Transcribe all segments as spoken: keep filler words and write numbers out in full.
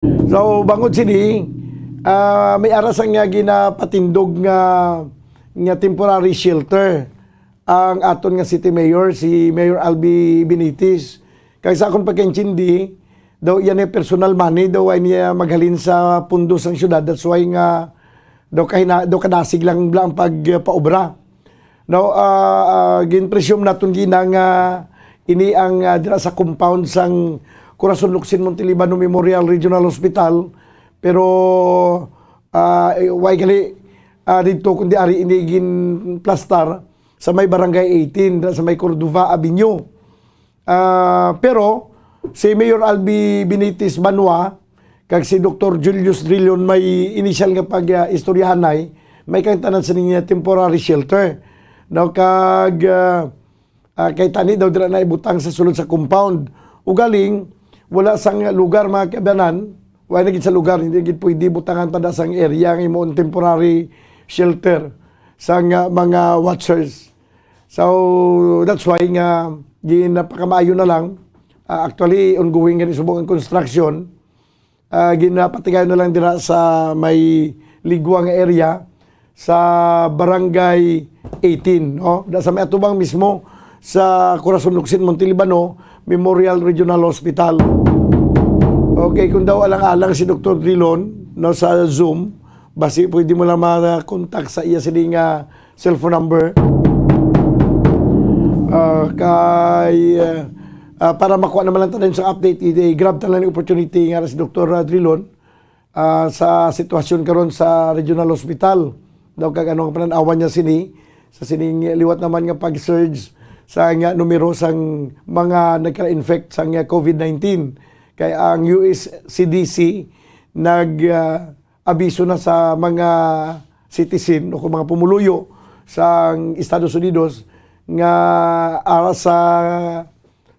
So, bangod sini, ah, may ara sang nga ginapatindog nga, nga temporary shelter ang aton nga city mayor, si Mayor Albi Benitez. Kag sa akon pagkaintindi, daw iya ni personal money, daw ay niya maghalin sa pundo sang syudad. That's why nga daw kahina-, daw kadasig lang bala ang pagpaobra. Now, ah, ah, gin-presume naton gina nga ini ang, ah, dira sa compound sang Corazon Locsin Montelibano Memorial Regional Hospital, pero, ah, eh, way gali, ah, didto, kundi ari ini ginplastar sa may Barangay eighteen, dira sa may Cordova Avenue. Ah, pero si Mayor Albi Benitez Banwa kag si Doktor Julius Drilon may initial nga pag, ah, istoryahanay, may kaangtanan sini nga temporary shelter. Now, kag, ah, ah, kay tani daw dira na ibutang sa sulod sa compound. Ugaling, wala sang lugar, mga kaabyanan, wala na gid sa lugar, hindi gid pwede butangan pa da sang area nga imo temporary shelter sang, ah, mga watchers. So, that's why nga ginapakamaayo na lang. Ah, actually, ongoing gani subong ang construction. Ah, ginapatigayon na lang dira sa may ligwa nga area sa Barangay eighteen, no? Da sa may atubang mismo sa Corazon Locsin, Montelibano Memorial Regional Hospital. Okay, kung daw alang-alang si Doktor Drilon, no, sa Zoom, basi pwede mo lang ma-contact sa iya sini nga cellphone number. Ah, kay, ah, ah, para makuha naman lang tanan sa update, i-, i-grab tanan ang opportunity nga si Doktor Drilon, ah, sa sitwasyon karon sa Regional Hospital. Daw kag ano ang pananawan niya sini, sa sining liwat naman nga pag-surge sa nga numero sang mga nagka-infect sa nga covid nineteen. Kay ang U S C D C nag, ah, abiso na sa mga citizen o kung mga pumuluyo sa Estados Unidos nga ara sa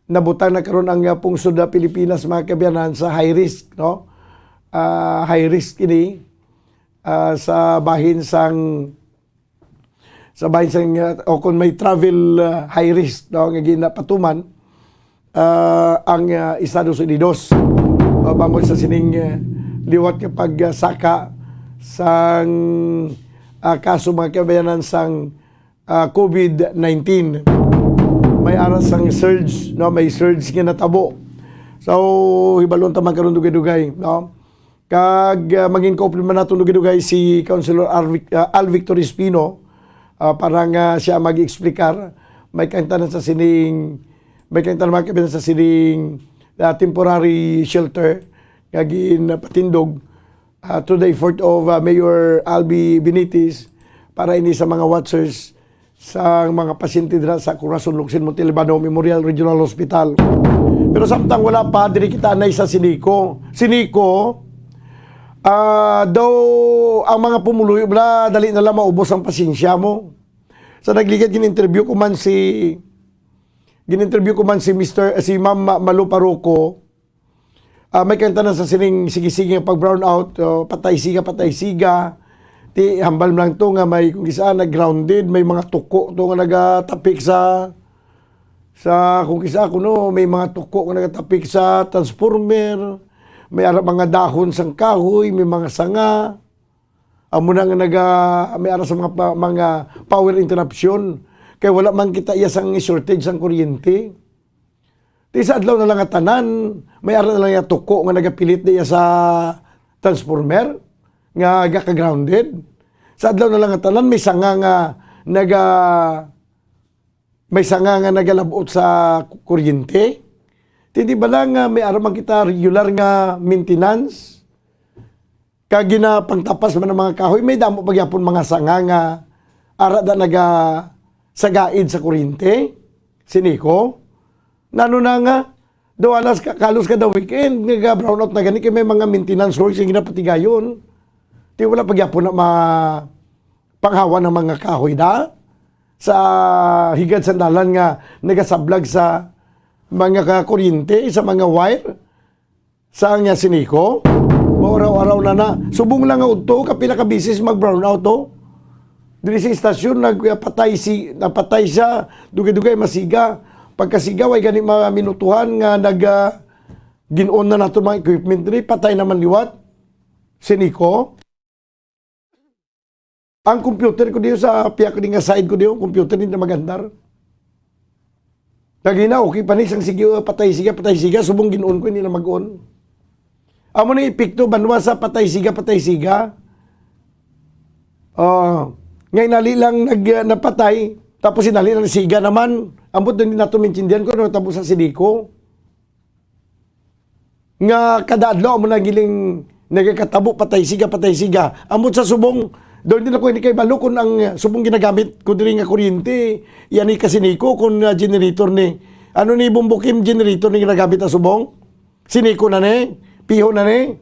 nabutang na karon ang, ah, pungsod na Pilipinas, mga kaabyanan, sa high risk, no? Ah, high risk ini, ah, sa bahin sang, sa bahin sang, ah, o kung may travel, ah, high risk, no, nga ginapatuman, ah, ang, ah, Estados Unidos. Ah, bangod sa sining, ah, liwat nga pagsaka sang, ah, kaso, mga kaabyanan, sang, ah, covid nineteen. May ara sang surge, no? May surge nga natabo. So, hibalon ta man karon dugay-dugay, no? Kag, ah, mangin-cooperate man naton dugay-dugay si Councilor Al Vic-, ah, Al Victor Espino, ah, para nga siya mag-explicar. May kaangtanan sa sining, may kaangtanan, mga kaabyanan, sa sining, ah, temporary shelter nga ginpatindog, ah, through the effort of, ah, Mayor Albi Benitez para ini sa mga watchers sa mga pasyente dira sa Corazon Locsin Montelibano Memorial Regional Hospital. Pero samtang wala pa, diri kita anay sa Sinico. Sinico, ah, daw ang mga pumuluyo bala, dali na lang maubos ang pasensya mo. Sa nagligad, gin-interview ko man si, gin-interview ko man si Mister, si Ma'am Ma-, Malu Parroco, ah, may kaangtanan sa sining sige-sige nga pag-brownout, oh, patay siga, patay siga. Ti, hambal man lang to nga may, kung kisa, nag-grounded, may mga tuko to nga nagatapik sa, sa, kung kisa, kuno, may mga tuko nga nagatapik sa transformer, may ara mga dahon sang kahoy, may mga sanga. Amo na nga naga-, may ara sa mga pa-, mga power interruption. Kay wala man kita iya sang shortage sang kuryente. Ti sa adlaw na lang nga tanan, may ara na lang nga tuko nga nagapilit diya sa transformer nga gaka-grounded. Sa adlaw na lang nga tanan, may sanga nga naga-, may sanga nga nagalabot sa kuryente. Ti di bala nga may ara man kita regular nga maintenance? Kag ginapangtapas man ang mga kahoy, may damo pa gyapon mga sanga nga ara da nagasagaid sa kuryente. Sinico, nano na nga, daw alas ka, kalos kada weekend, naga-brownout na gani kay may mga maintenance works nga ginapatigayon. Ti wala pa gyapon na ma-, panghawa ng mga kahoy da sa higad sang dalan nga nagasablag sa mga ka-, kuryente, sa mga wire. Saan nga si Nico? Mauraw-araw na na. Subong lang nga udto, kapila ka beses mag-brownout to. Diri sa istasyon, nagpatay si, napatay siya, dugay-dugay masiga. Pagkasiga, way gani mga minutuhan nga nag, ah, Gin-on na nato mga equipment diri, patay naman liwat. Si Nico. Ang computer ko diyo sa piyak ni nga side ko diyo, computer ni na magandar. Lagi na, okay pa ni, sang sige, oh, patay siga, patay siga, subong gin-on ko, hindi na mag-on. Amo ni epekto, banwa sa patay siga, patay siga. Ah, nga inali lang nag, napatay, tapos inali lang siga naman. Ambot din nato maintindihan ko ano tabo sa Sidico. Nga kada adlaw mo na giling nagakatabo, patay siga, patay siga. Ambot sa subong, doon din ako hindi kay balo kung ang subong ginagamit ko diri nga kuryente, yan ni ka Sidico kung, ah, generator ni. Ano ni Bumbukim generator ni ginagamit ang subong? Sidico na ni? Piho na ni?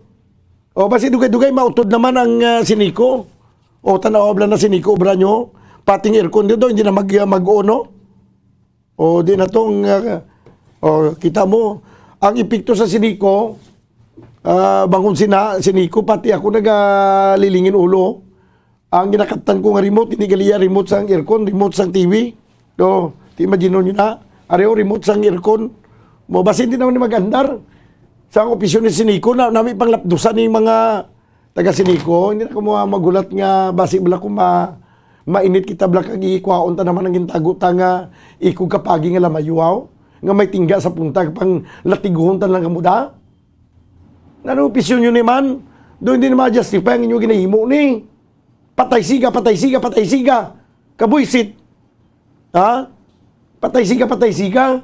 O basi dugay-dugay mautod naman ang, ah, Sidico. O tanaw bala na Sidico obra nyo. Pating aircon dito, hindi na mag, mag-on, no? O di na tong, ah, o kita mo, ang epekto sa Sidico, ah, bangon sina, Sidico, pati ako nagalilingin ulo. Ang ginakaptan ko nga remote, hindi gali iya remote sang aircon, remote sang T V. O, ti imagine nyo na, areho remote sang aircon. Mo, basi hindi naman ni mag-andar. Sa ang opisyon ni Sidico, na, nami pang lapdusan ni mga taga Sidico, hindi na kamo maghulat nga basi bala ko ma-, mainit kita bala kag ikwaon ta naman ang gintago ta nga ikog kapagi nga lamayo, haw? Nga may tingga sa punta pang latiguhon ta lang kamo da? Ano opisyon nyo ni man? Do hindi na ma-justify ang inyo ginahimo ni. Patay siga, patay siga, patay siga. Kabuisit. Ha? Patay siga, patay siga.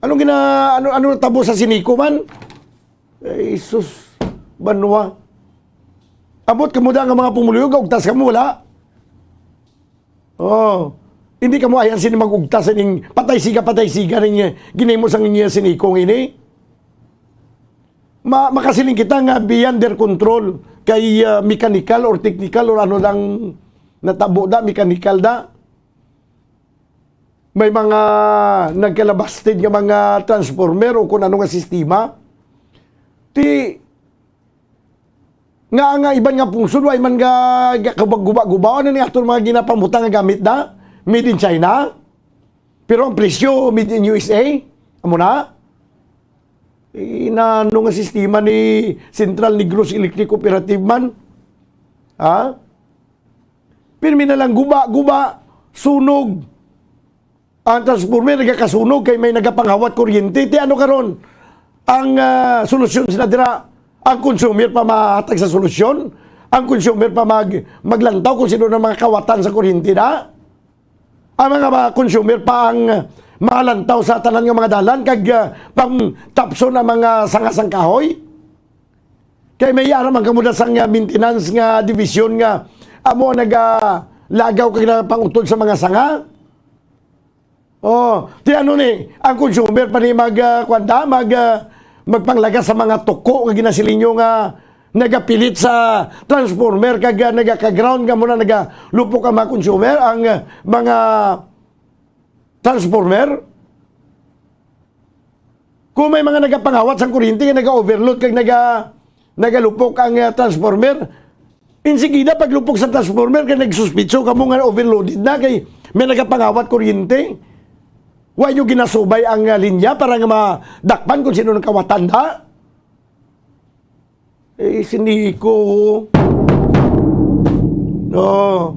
Anong gina-, ano, ano natabo sa Sidico man? Eh, Jesus, banwa. Abot kamo da nga mga pumuluyo, gaugtas kamo, wala? Oh, hindi kamo ayan sini mag-ugtas ning patay siga, patay siga ning, eh, ginimo sang inyo Sidico ini. Ma-, makasiling kita nga beyond their control kay, ah, mechanical or technical or ano lang natabo da, mechanical da. May mga nagkalabasted nga mga transformer o kung ano nga sistema. Ti, nga ang iban nga pungsod, way man nga, nga kabag-, guba-guba, ano ni aton mga ginapamutang nga gamit da? Made in China? Pero ang presyo, made in U S A? Amo na? Eh, nano nga sistema ni Central Negros Electric Cooperative man? Ha? Pirmi na lang guba, guba, sunog. Ang transformer nagakasunog kay may nagapanghawat kuryente. Ti ano karon ang, ah, solusyon sila dira? Ang consumer pa mahatag sa solusyon? Ang consumer pa mag-, maglantaw kung sino na mga kawatan sa kuryente na? Ang mga, mga consumer pa ang malantaw sa tanan nga mga dalan kag, ah, pangtapson ang mga sanga sang kahoy? Kay may ara man kamo da sang, ah, maintenance nga division nga amo ang nagalagaw kag nagapangutod sa mga sanga? Oh, ti ano ni, ang consumer pa ni mag, ah, kwan da, mag, ah, magpanglagas sa mga tuko nga ginasiling nyo nga nagapilit sa transformer kag, ah, nagaka-ground nga muna nagalupok ang mga consumer, ang, ah, mga transformer? Kung may mga nagapangawat sang kuryente nga naga-overload kag naga-, nagalupok ang, ah, transformer, insigida paglupok sa transformer kay nagsuspitso kamo nga overloaded na kay may nagapangawat kuryente. Wa nyo ginasubay ang, ah, linya para nga madakpan kung sino nagkawatan da? Eh, Sidico. No.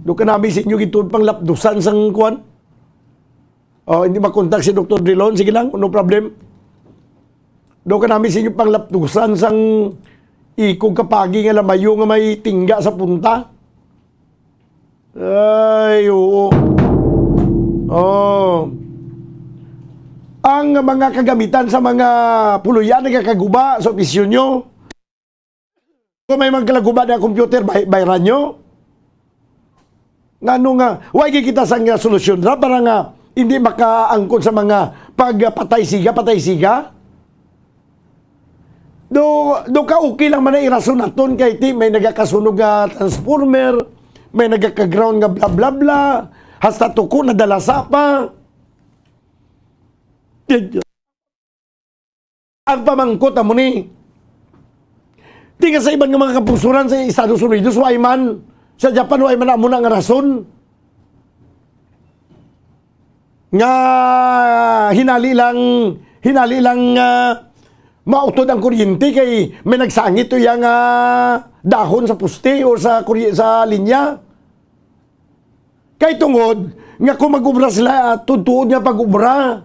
Do ka namin sa inyo gituod pang lapdusan sang kwan. Oh, hindi makontak si Doktor Drilon. Sige lang, no problem. Do ka namin sa inyo pang lapdusan sang ikog kapagi nga lamayo nga may tingga sa punta. Ay, oo. Oh. Ang mga kagamitan sa mga puluyan nagakaguba sa opisyo nyo. Kung may magkalaguba na computer, bay-, bayran nyo. Ngano nga, wa gyud kita sang nga solusyon ra para nga hindi makaangkon sa mga pagpatay siga, patay siga? Do, do ka okay lang man ang irason naton kay ti may nagakasunog nga transformer, may nagaka-ground nga bla bla bla, hasta tuko nadalasa pa. Ang pamangkot amo ni. Ti nga sa iban nga mga kapusuran sa Estados Unidos, way man. Sa Japan, way man amo na nga rason. Nga hinali lang, hinali lang, ah, mautod ang kuryente kay may nagsangit to iya nga dahon sa poste o sa kurye-, sa linya. Kay tungod nga kung mag-obra sila, ah, tuod-tuod nga pag-obra.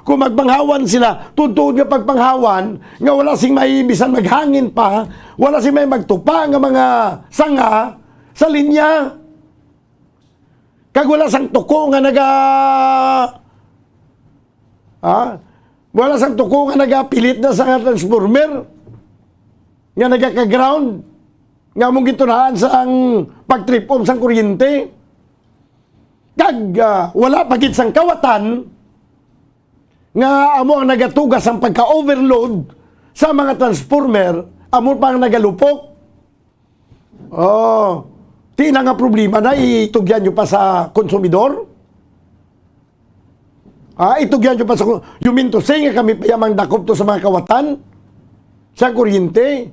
Kung magpanghawan sila, tuod-tuod nga pagpanghawan, nga wala sing may bisan maghangin pa, wala sing may magtupa nga mga sanga sa linya. Kag wala sang tuko nga naga-, ha? Wala sang tuko nga nagapilit na sa transformer nga nagaka-ground nga among gintunaan sang pag-trip-off sang kuryente. Kag, ah, wala pa gid sang kawatan nga amo ang nagatuga sang pagka-overload sa mga transformer, amo pa ang nagalupok. Oh, di na nga problema na itugyan nyo pa sa konsumidor? Ah, itugyan nyo pa sa kon-, you mean to say nga kami pa ya mangdakop to sa mga kawatan sa kuryente?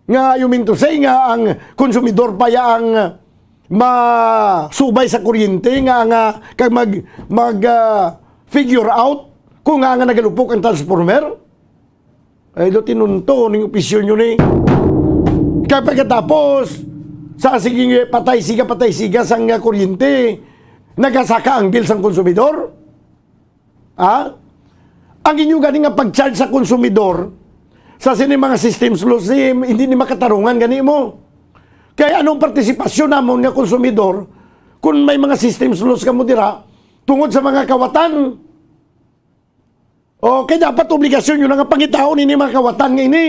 Nga you mean to say nga ang konsumidor pa ya ang masubay sa kuryente nga, nga kag mag, mag, ah, figure out kung nga, nga nagalupok ang transformer? Ay, do tinunto ning opisyo nyo ni. Kag pagkatapos, sa sige, patay siga, patay siga sang, ah, kuryente, nagasaka ang bill sang konsumidor? Ha? Ang inyo gani nga pag-charge sa konsumidor, sa sini mga systems laws, eh, hindi ni makatarungan gani mo. Kaya anong partisipasyon namon nga konsumidor kung may mga systems laws kamo dira tungod sa mga kawatan? O, kay dapat obligasyon nyo na nga pangitaon ini mga kawatan nga ini.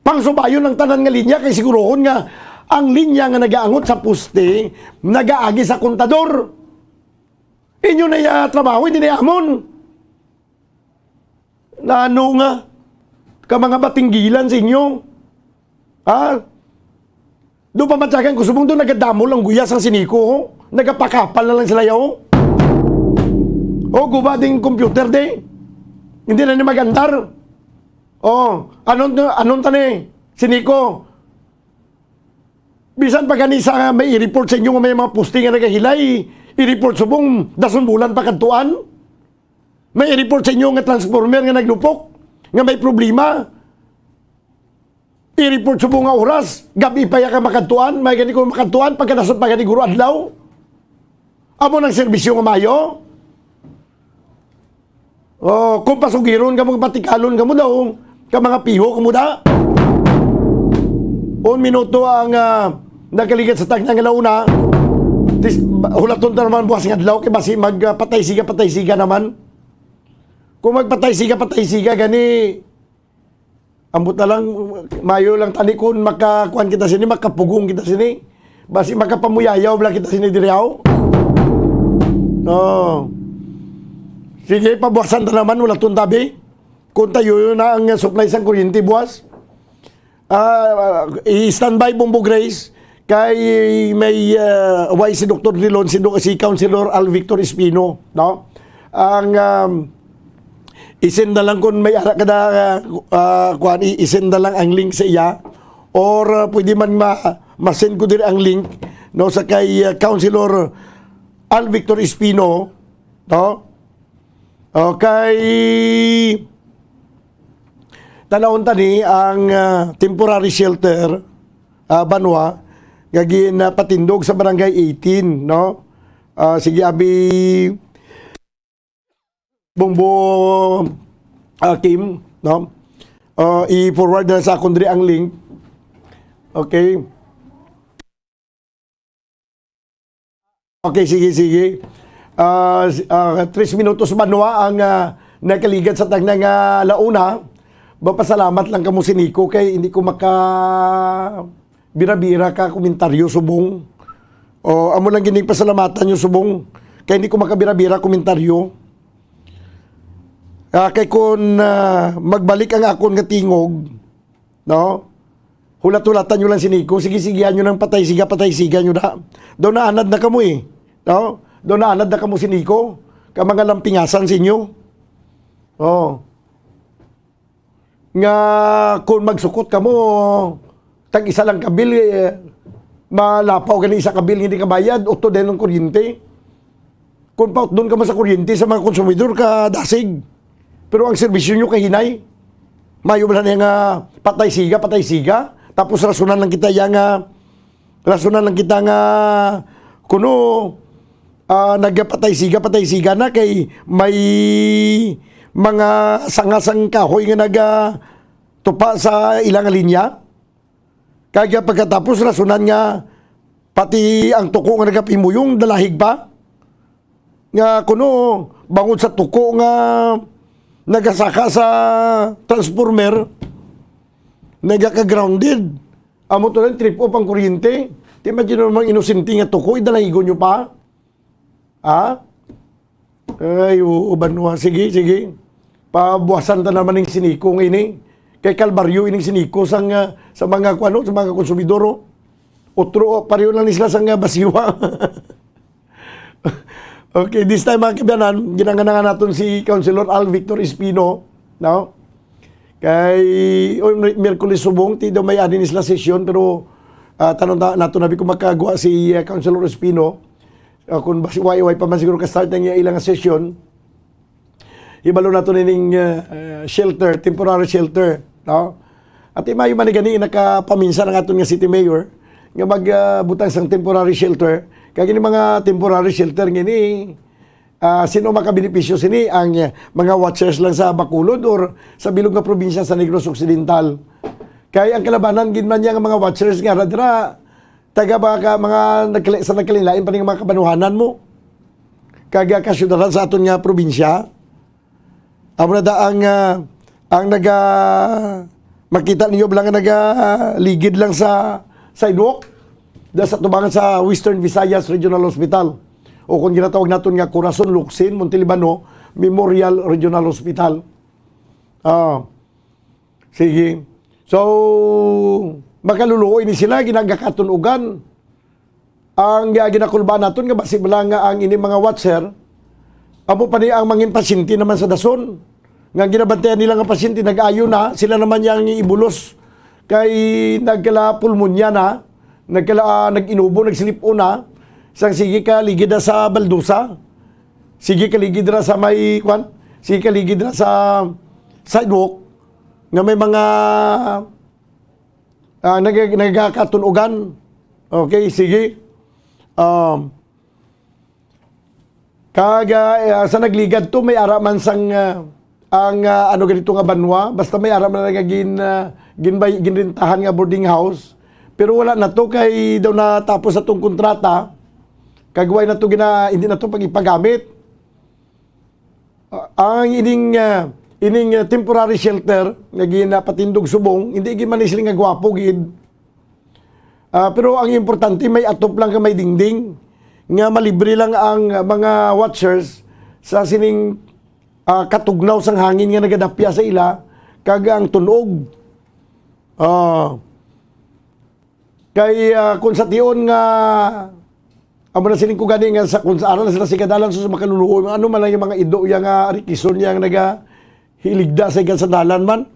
Pangsubayon ang tanan nga linya kay sigurohon nga ang linya nga nagaangot sa poste nagaagi sa kontador. Inyo na iya trabaho, hindi na iya amon. Nano nga? Ka mga batinggilan sa inyo? Ha? Do pa matyagan ko, subong do nagadamo lang guyas ang siniko, ho? Nagapakapal na lang sila, ho? O, guba ding computer, de. Hindi na ni magandar. O, anon, anon ta ni, siniko? Bisan pa gani sa may i-report sa inyo nga may mga posting nga nagahilay, i-report subong dason bulan pa kadtuan. May i-report sa inyo nga transformer nga naglupok, nga may problema. I-report subong nga oras, gab-i pa ya ka makadtuan, may gani ko makadtuan, pagkadason pa gani guro adlaw. Amo nang serbisyo nga maayo? Oh, kung pasugiron kamo, patikalon kamo daw, ka mga piho kamo da. Un minuto ang, ah, nagkaligat sa tagna nga launa. Tis-, hulaton ta naman buwas nga adlaw, kay basi mag, ah, patay siga, patay siga naman. Kung magpatay siga, patay siga, gani, ambot na lang, mayo lang tani kung makakuan kita sini, makapugong kita sini. Basi makapamuyayaw lang kita sini diri, aw. Oh. Sige, pabuwasan ta naman, wala tong tabi. Kung tayo na ang supply sang kuryente buwas. Ah, i-standby, Bombo Grace, kay may, ah, way si Doktor Drilon, si Do-, si Councilor Al Victor Espino, no? Ang, um, i-send na lang kung may ara ka na, ah, kuan, i-, i-send na lang ang link sa iya. Or, ah, pwede man ma-, ma-send ko diri ang link, no, sa kay, ah, Councilor Al Victor Espino, no? Okay. Tanawon ta ni ang, ah, temporary shelter, ah, banwa nga ginapatindog sa Barangay eighteen, no? Ah, sige, abi, Bombo, ah, Kim, no? Ah, i-forward na sa akon diri ang link. Okay. Okay, sige, sige. Ah, s-, ah, tres minutos banwa ang, ah, nagkaligat sa tagna nga launa. Mapasalamat lang kamo si Nico kay hindi ko maka bira-bira ka komentaryo subong. O, amo lang gini pasalamatan nyo subong kay hindi ko makabira-bira komentaryo. Ah, kay kun, ah, magbalik ang akon nga tingog, no? Hulat-hulatan nyo lang si Nico. Sige-sigehan nyo ng patay siga, patay siga nyo na. Daw naanad na kamo eh. No? Daw naanad na kamo si Nico. Ka mga lampingasan sa inyo. Oh. Nga kung magsukot kamo, tag isa lang ka bill, eh, malapaw gani isa ka bill, hindi ka bayad, uto din ang kuryente. Kung pautdon kamo sa kuryente sa mga konsumidor, ka dasig. Pero ang serbisyo nyo kahinay, mayo bala niya nga patay siga, patay siga. Tapos rasunan lang kita ya nga, rasunan lang kita nga, kuno, ah, nagapatay siga, patay siga na kay may mga sanga sang kahoy nga naga tupa sa ilang linya. Kag pagkatapos, rasunan nga pati ang tuko nga nagapimuyong dalahig pa. Nga kuno, bangod sa tuko nga nagasaka sa transformer, nagaka-grounded. Amo to lang, trip off ang kuryente. Ti, imagine mo, mga inosente nga tuko, idalahigon nyo pa. Ha? Ay, oo, banwa. Sige, sige. Pabuwasan ta naman ning siniko nga ini. Kay kalbaryo ining siniko sang, ah, sa mga kuano, sa mga konsumidor, oh. Utro, oh, pareho lang ni sila sang, ah, basiwa. Okay, this time, mga kaabyanan, ginanganangan naton si Councilor Al Victor Espino, no? Kay, oy, Mer-, Miyerkules subong, ti daw may adi ni sila sesyon, pero, ah, tanong ta-, nato na bi kung makagwa si, ah, Councilor Espino. Ah, kung basi-, way, way pa man siguro ka-start ang ilang session, hibalo nato nining, ah, ah, shelter, temporary shelter, no? At maayo man ni gani nakapaminsan ang aton nga city mayor nga mag, ah, butang sang temporary shelter. Kag ini mga temporary shelter nga ini, ah, sino makabenepisyo sini? Ang, ah, mga watchers lang sa Bacolod or sa bilog nga probinsya sa Negros Occidental? Kay ang kalabanan gid man niya nga mga watchers nga ra dira, taga ba ka mga nagkali-, sa nagkalilain pa ning mga kabanuhanan mo, kag, ah, kasyudaran sa aton nga probinsya. Amo na da ang, ah, ang naga-, makita ninyo bala nga nagaligid lang sa sidewalk, da sa tubangan sa Western Visayas Regional Hospital, o kung ginatawag naton nga Corazon Locsin Montelibano Memorial Regional Hospital. Ah, sige. So, makaluluoy ni sila, ginagakatunugan. Ang, ah, ginakulbaan naton nga basi bala nga ang ini mga watcher, amo pa ni ang mangin pasyente naman sa dason. Nga ginabantayan nila nga pasyente, nag-ayo na, sila naman yang ibulos. Kay nagkala pulmonya na, nagkala, ah, nag-inubo, nagsilip-on na, sang sige ka ligid na sa baldusa, sige ka ligid na sa may, kwan, sige ka ligid na sa sidewalk, nga may mga, ah, nag-, nagakatunugan. Okay, sige. Um, kag, ah, sa nagligad to, may ara man sang, ah, ang, ah, ano ganito nga banwa, basta may ara man nga gin-, ah, ginbay-, ginrentahan nga boarding house. Pero wala na to, kay daw natapos atong kontrata, kag way na to gina-, hindi na to pag-ipagamit. Ah, ang ining, ah, ining, ah, temporary shelter nga ginapatindog subong, hindi gid man ni sila nga gwapo gid. Ah, pero ang importante, may atop lang ka may dingding nga malibre lang ang, ah, mga watchers sa sining, ah, katugnaw sang hangin nga nagadapya sa ila kag ang tunog. Ah, Kay, ah, kung sa tion nga, amo na siling ko gani nga sa, kung sa aral sila sa kadalan, sus, makaluluoy, ano man lang yung mga ido, yung, ah, arikison, yung nagahiligda sa ikan sa dalan man,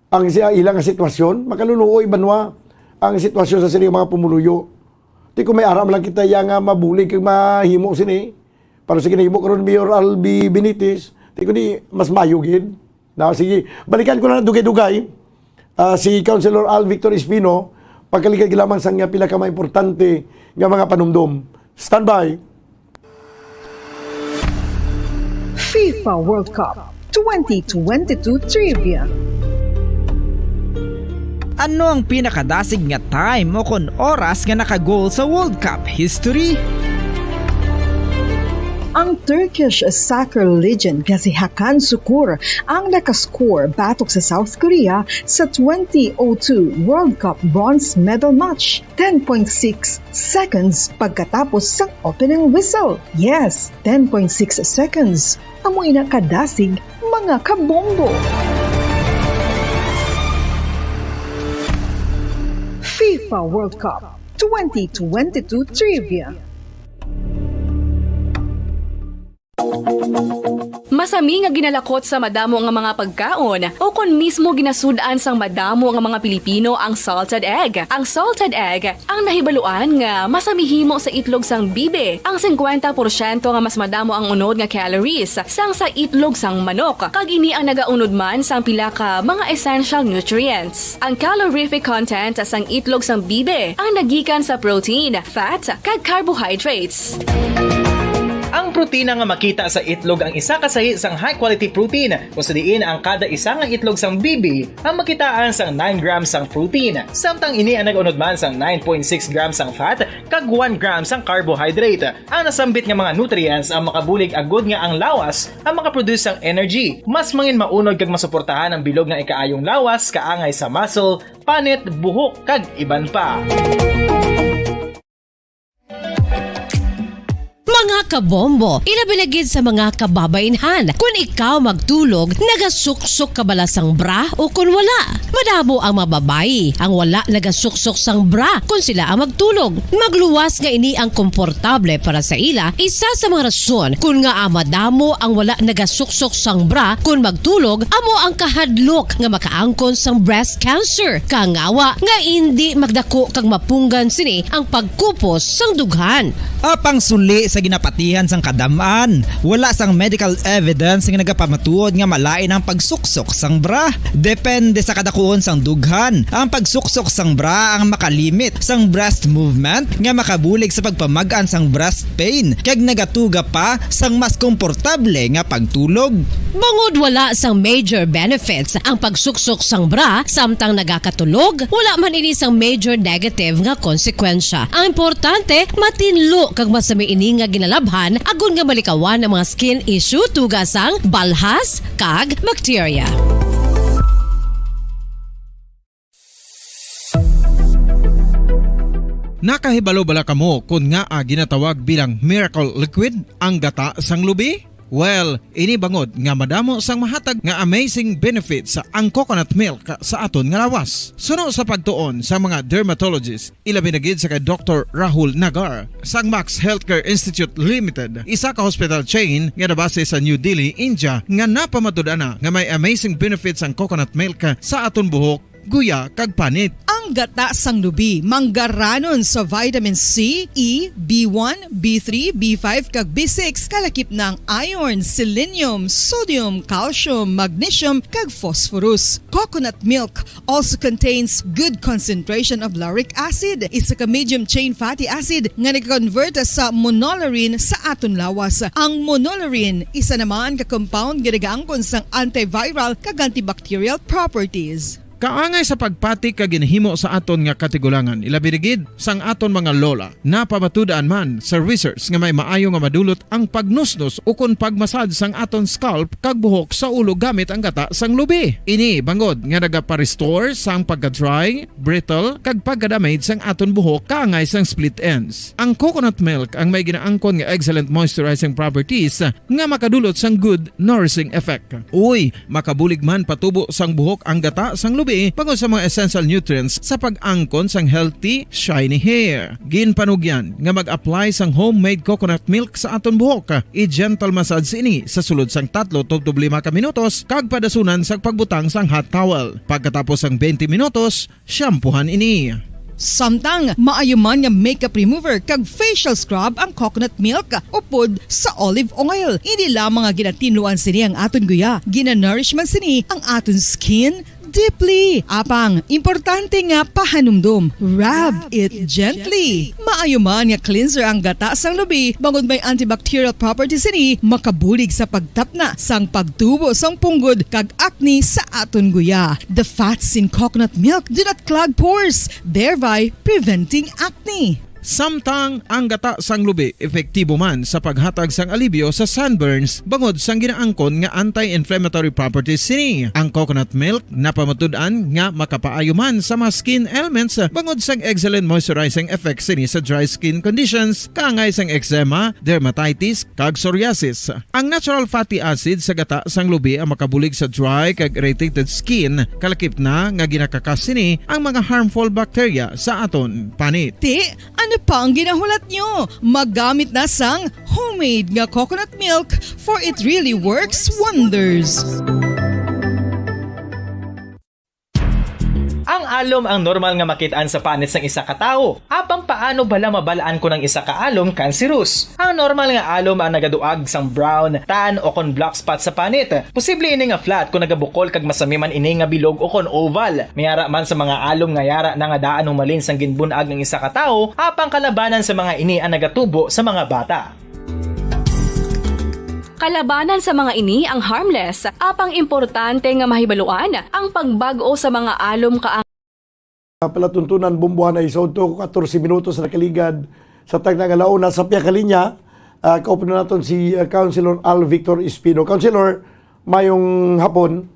ang siya, ilang sitwasyon, makaluluoy, banwa, ang sitwasyon sa sining mga pumuluyo. Ti kung may aram lang kita, yang, ah, mabulig kag mahimo sini, para sa ginahimo karon Mayor Albi Benitez, ti ko ni mas mayo gid. Na, sige, balikan ko lang dugay-dugay, ah, si Councilor Al Victor Espino, pagkaligad lamang sa nga pila ka mga importante nga mga panumdom. Standby. FIFA World Cup twenty twenty-two Trivia. Ano ang pinakadasig nga time o kon oras nga naka-goal sa World Cup history? Ang Turkish soccer legend nga si Hakan Sukur ang nakascore batok sa South Korea sa twenty oh two World Cup bronze medal match, ten point six seconds pagkatapos sang opening whistle. Yes, ten point six seconds. Amo ina kadasig, mga kabombo. FIFA World Cup twenty twenty-two Trivia. Masami nga ginalakot sa madamo nga mga pagkaon, o kon mismo ginasud-an sang madamo nga mga Pilipino ang salted egg. Ang salted egg ang nahibaluan nga masami himo sa itlog sang bibi, ang singkwenta porsyento nga mas madamo ang unod nga calories sang sa itlog sang manok, kag ini ang nagaunod man sang pila ka mga essential nutrients. Ang calorific content sang itlog sang bibi ang nagikan sa protein, fat, kag carbohydrates. Ang protina nga makita sa itlog ang isa ka sahi sang high-quality protein, kung sa diin ang kada isa nga itlog sang bibi ang makitaan sang nine grams sang protein, samtang ini ang nag-unod man sang nine point six grams sang fat kag one gram sang carbohydrate. Ang nasambit nga mga nutrients ang makabulig agud nga ang lawas ang makaproduce sang energy, mas mangin maunod kag masuportahan ang bilog nga ikaayong lawas, kaangay sa muscle, panit, buhok, kag iban pa. Mga kabombo, ilabi na gid sa mga kababainhan, kun ikaw magtulog, nagasuksok ka bala sang bra o kun wala? Madamo ang mga babayi ang wala nagasuksok sang bra kun sila ang magtulog. Magluwas nga ini ang komportable para sa ila, isa sa mga rason kun ngaa madamo ang wala nagasuksok sang bra kun magtulog amo ang kahadlok nga makaangkon sang breast cancer. Kangawa nga indi magdako kag mapunggan sini ang pagkupos sang dughan. Apang suli sa ginapatihan sang kadam-an, wala sang medical evidence nga nagapamatuod nga malain ang pagsuksok sang bra. Depende sa kadakuon sang dughan, ang pagsuksok sang bra ang makalimit sang breast movement nga makabulig sa pagpamag-an sang breast pain, kag nagatuga pa sang mas komportable nga pagtulog. Bangod wala sang major benefits ang pagsuksok sang bra samtang nagakatulog, wala man ini sang major negative nga konsekwensya. Ang importante, matinlo kag masami ini nga ginalabhan agod nga malikawan ang mga skin issue tungod sang balhas kag bakterya. Nakahibalo bala kamo kon ngaa ginatawag bilang miracle liquid ang gata sang lubi? Well, ini bangod nga madamo sang mahatag nga amazing benefits ang coconut milk sa aton nga lawas. Suno sa pagtuon sa mga dermatologist, ilabi na gid sa kay Doktor Rahul Nagar sang Max Healthcare Institute Limited, isa ka hospital chain nga nabase sa New Delhi, India, nga napamatud-an na nga may amazing benefits ang coconut milk sa aton buhok, guya, kag panit. Ang gata sang lubi manggaranon sa vitamin C, E, B one, B three, B five, kag B six, kalakip na ang iron, selenium, sodium, calcium, magnesium, kag phosphorus. Coconut milk also contains good concentration of lauric acid, isa ka medium chain fatty acid nga nag-convert sa monolaurin sa aton lawas. Ang monolaurin isa naman ka compound nga nagaangkon sang antiviral kag antibacterial properties. Kaangay sa pagpati kag ginhimo sa aton nga katigulangan, ilabi na gid sang aton mga lola, napamatud-an man sa research nga may maayo nga madulot ang pagnusnos ukon pagmasad sang aton scalp kag buhok sa ulo gamit ang gata sang lubi. Ini bangod nga nagapa-restore sang pagka-dry, brittle, kag pagka-damage sang aton buhok kaangay sang split ends. Ang coconut milk ang may ginaangkon nga excellent moisturizing properties nga makadulot sang good nourishing effect. Uy, makabulig man patubo sang buhok ang gata sang lubi bangod sa mga essential nutrients sa pag-angkon sang healthy, shiny hair. Ginpanugyan nga mag-apply sang homemade coconut milk sa aton buhok. I-gentle massage ini sa sulod sang tatlo tubtob lima ka minutos kag padasunan sang pagbutang sang hot towel. Pagkatapos sang twenty minutos, shampoohan ini. Samtang maayo man nga makeup remover kag facial scrub ang coconut milk upod sa olive oil. Hindi lamang nga ginatinluan sini ang aton guya, ginanourish man sini ang aton skin deeply. Apang, importante nga pahanumdom, rub it gently. Maayo man nga cleanser ang gata sang lubi, bangod may antibacterial properties sini, makabulig sa pagtapna sang pagtubo sang punggod kag acne sa aton guya. The fats in coconut milk do not clog pores, thereby preventing acne. Samtang ang gata sang lubi epektibo man sa paghatag sang alibyo sa sunburns bangod sang ginaangkon nga anti-inflammatory properties sini. Ang coconut milk napamatud-an nga makapaayo man sa mga skin ailments bangod sang excellent moisturizing effect sini sa dry skin conditions, kaangay sang eczema, dermatitis, kag psoriasis. Ang natural fatty acid sa gata sang lubi ang makabulig sa dry kag irritated skin, kalakip na nga ginakakas sini ang mga harmful bacteria sa aton panit. Ti, Ano pa ang ginahulat nyo? Maggamit na sang homemade nga coconut milk, for it really works wonders. Ang alom ang normal nga makit-an sa panit sang isa ka tawo. Apang paano bala mabal-an kon ang isa ka alom cancerous? Ang normal nga alom ang nagaduag sang brown, tan, o kon black spot sa panit. Posible ini nga flat kon nagabukol kag masami man ini nga bilog o kon oval. May ara man sa mga alom nga yara na nga daan humalin sang ginbun-ag ang isa ka tawo, apang kalabanan sa mga ini ang nagatubo sa mga bata. Kalabanan sa mga ini ang harmless, apang importante nga mahibaluan ang pagbag-o sa mga alom kaang Palatuntunan, Bombo, anay sa udto, katorse minutos na nakaligad sa tagna nga launa. Sa pihak nga linya, ah, kauban naton si, ah, Councilor Al Victor Espino. Councilor, mayong hapon.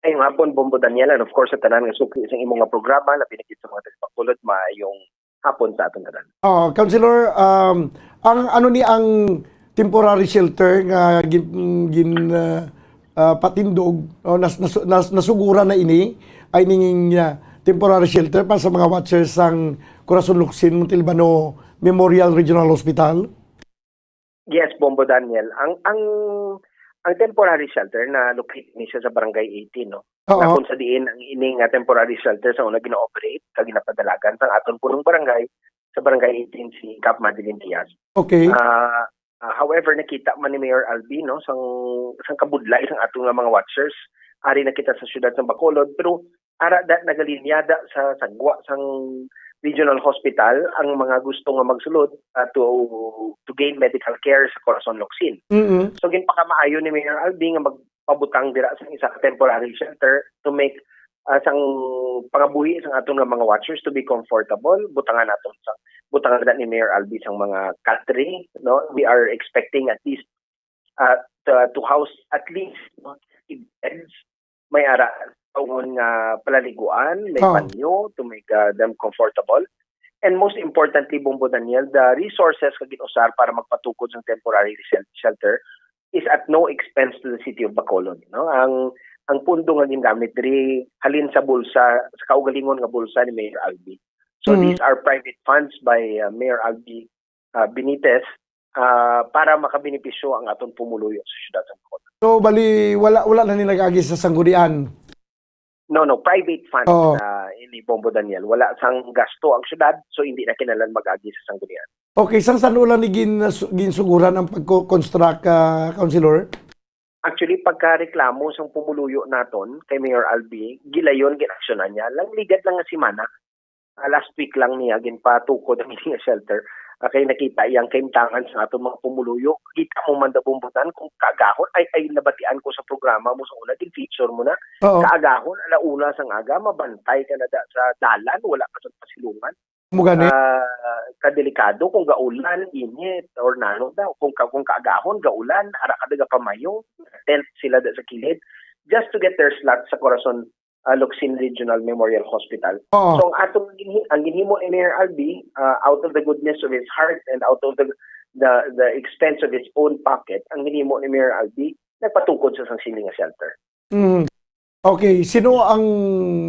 Mayong hapon, Bombo Daniel, and of course sa tanan nga suki sa imo nga programa, labi na gid sa mga taga-Bacolod, mayong hapon sa aton tanan. Ah, Councilor, um, ang ano ni ang temporary shelter nga gin, gin ah, ah, patindog, no, nas, nas, nas, nasuguran na ini ay ning ah, temporary shelter para sa mga watchers sang Corazon Locsin Montalbano Memorial Regional Hospital? Yes, Bombo Daniel. Ang ang ang temporary shelter na locate ni siya sa Barangay eighteen, no? Oo. Na kung sa diin ang ining nga temporary shelter sa una gina-operate kag ginapadalagan sang aton punong barangay sa Barangay eighteen, si Kap Madeline Diaz. Okay. Ah, ah, however, nakita man ni Mayor Albi, no, sang sang kabudlay sang aton nga mga watchers, ari na kita sa siyudad sang Bacolod, pero ara da nagalinyada sa sagwa sang regional hospital ang mga gusto nga magsulod, ah, to to gain medical care sa Corazon Locsin. Mm. So ginpakamaayo ni Mayor Albi nga magpabutang dira sa isa ka temporary shelter to make, ah, sang pangabuhi sang aton nga mga watchers to be comfortable. Butangan naton sang butangan na ni Mayor Albi sang mga cot tray, no? We are expecting at least, ah, to, to house at least, no, thirty beds. May ara taungon nga palaliguan, may Oh. banyo to make, ah, them comfortable. And most importantly, Bombo Daniel, the resources nga gin-usar para magpatukod sang temporary shel- shelter is at no expense to the city of Bacolod, no? Ang ang pundo nga gingamit diri halin sa bulsa, sa kaugalingon nga bulsa ni Mayor Albi. So Mhm. these are private funds by, uh, Mayor Albi, uh, Benitez, uh, para makabenepisyo ang aton pumuluyo sa siyudad sa Bacolod. So bali wala wala na ni nag-agi sa sanggunian. No, no, private funds Oo. na ini, Bombo Daniel. Wala sang gasto ang syudad, so hindi na kinahanglan mag-agi sa sanggunian. Okay, sang san-o lang ni gin, ginsuguran ang pagko-construct, ah, Councilor? Actually, pagkareklamo sang pumuluyo naton kay Mayor Albi, gilayon ginaksyonan niya. Lang ligad lang nga semana. Ah, last week lang niya ginpatukod ang ining shelter. Ah, kay nakita iyang kaimtangan sa aton mga pumuluyo. Kita mo man da, Bombo Daniel, kung kaagahon, ay, ay nabatian ko sa programa mo sa una, gin-feature mo na. Oo. Kaagahon, alauna sang aga, mabantay ka na da sa dalan, wala ka sa pasilungan. Mo gani? Ah, kadelikado kung gaulan, init, or nano daw. Kung, ka, kung kaagahon, gaulan, ara ka daga pamayo, tent sila da sa kilid, just to get their slot sa Corazon, ah, Locsin Regional Memorial Hospital. Oo. So, ang atong ginhi- ang ginhimo ni Mayor Albi, ah, out of the goodness of his heart and out of the, the the expense of his own pocket, ang ginhimo ni Mayor Albi, nagpatukod sa sang sini nga shelter. Mm. Okay, sino ang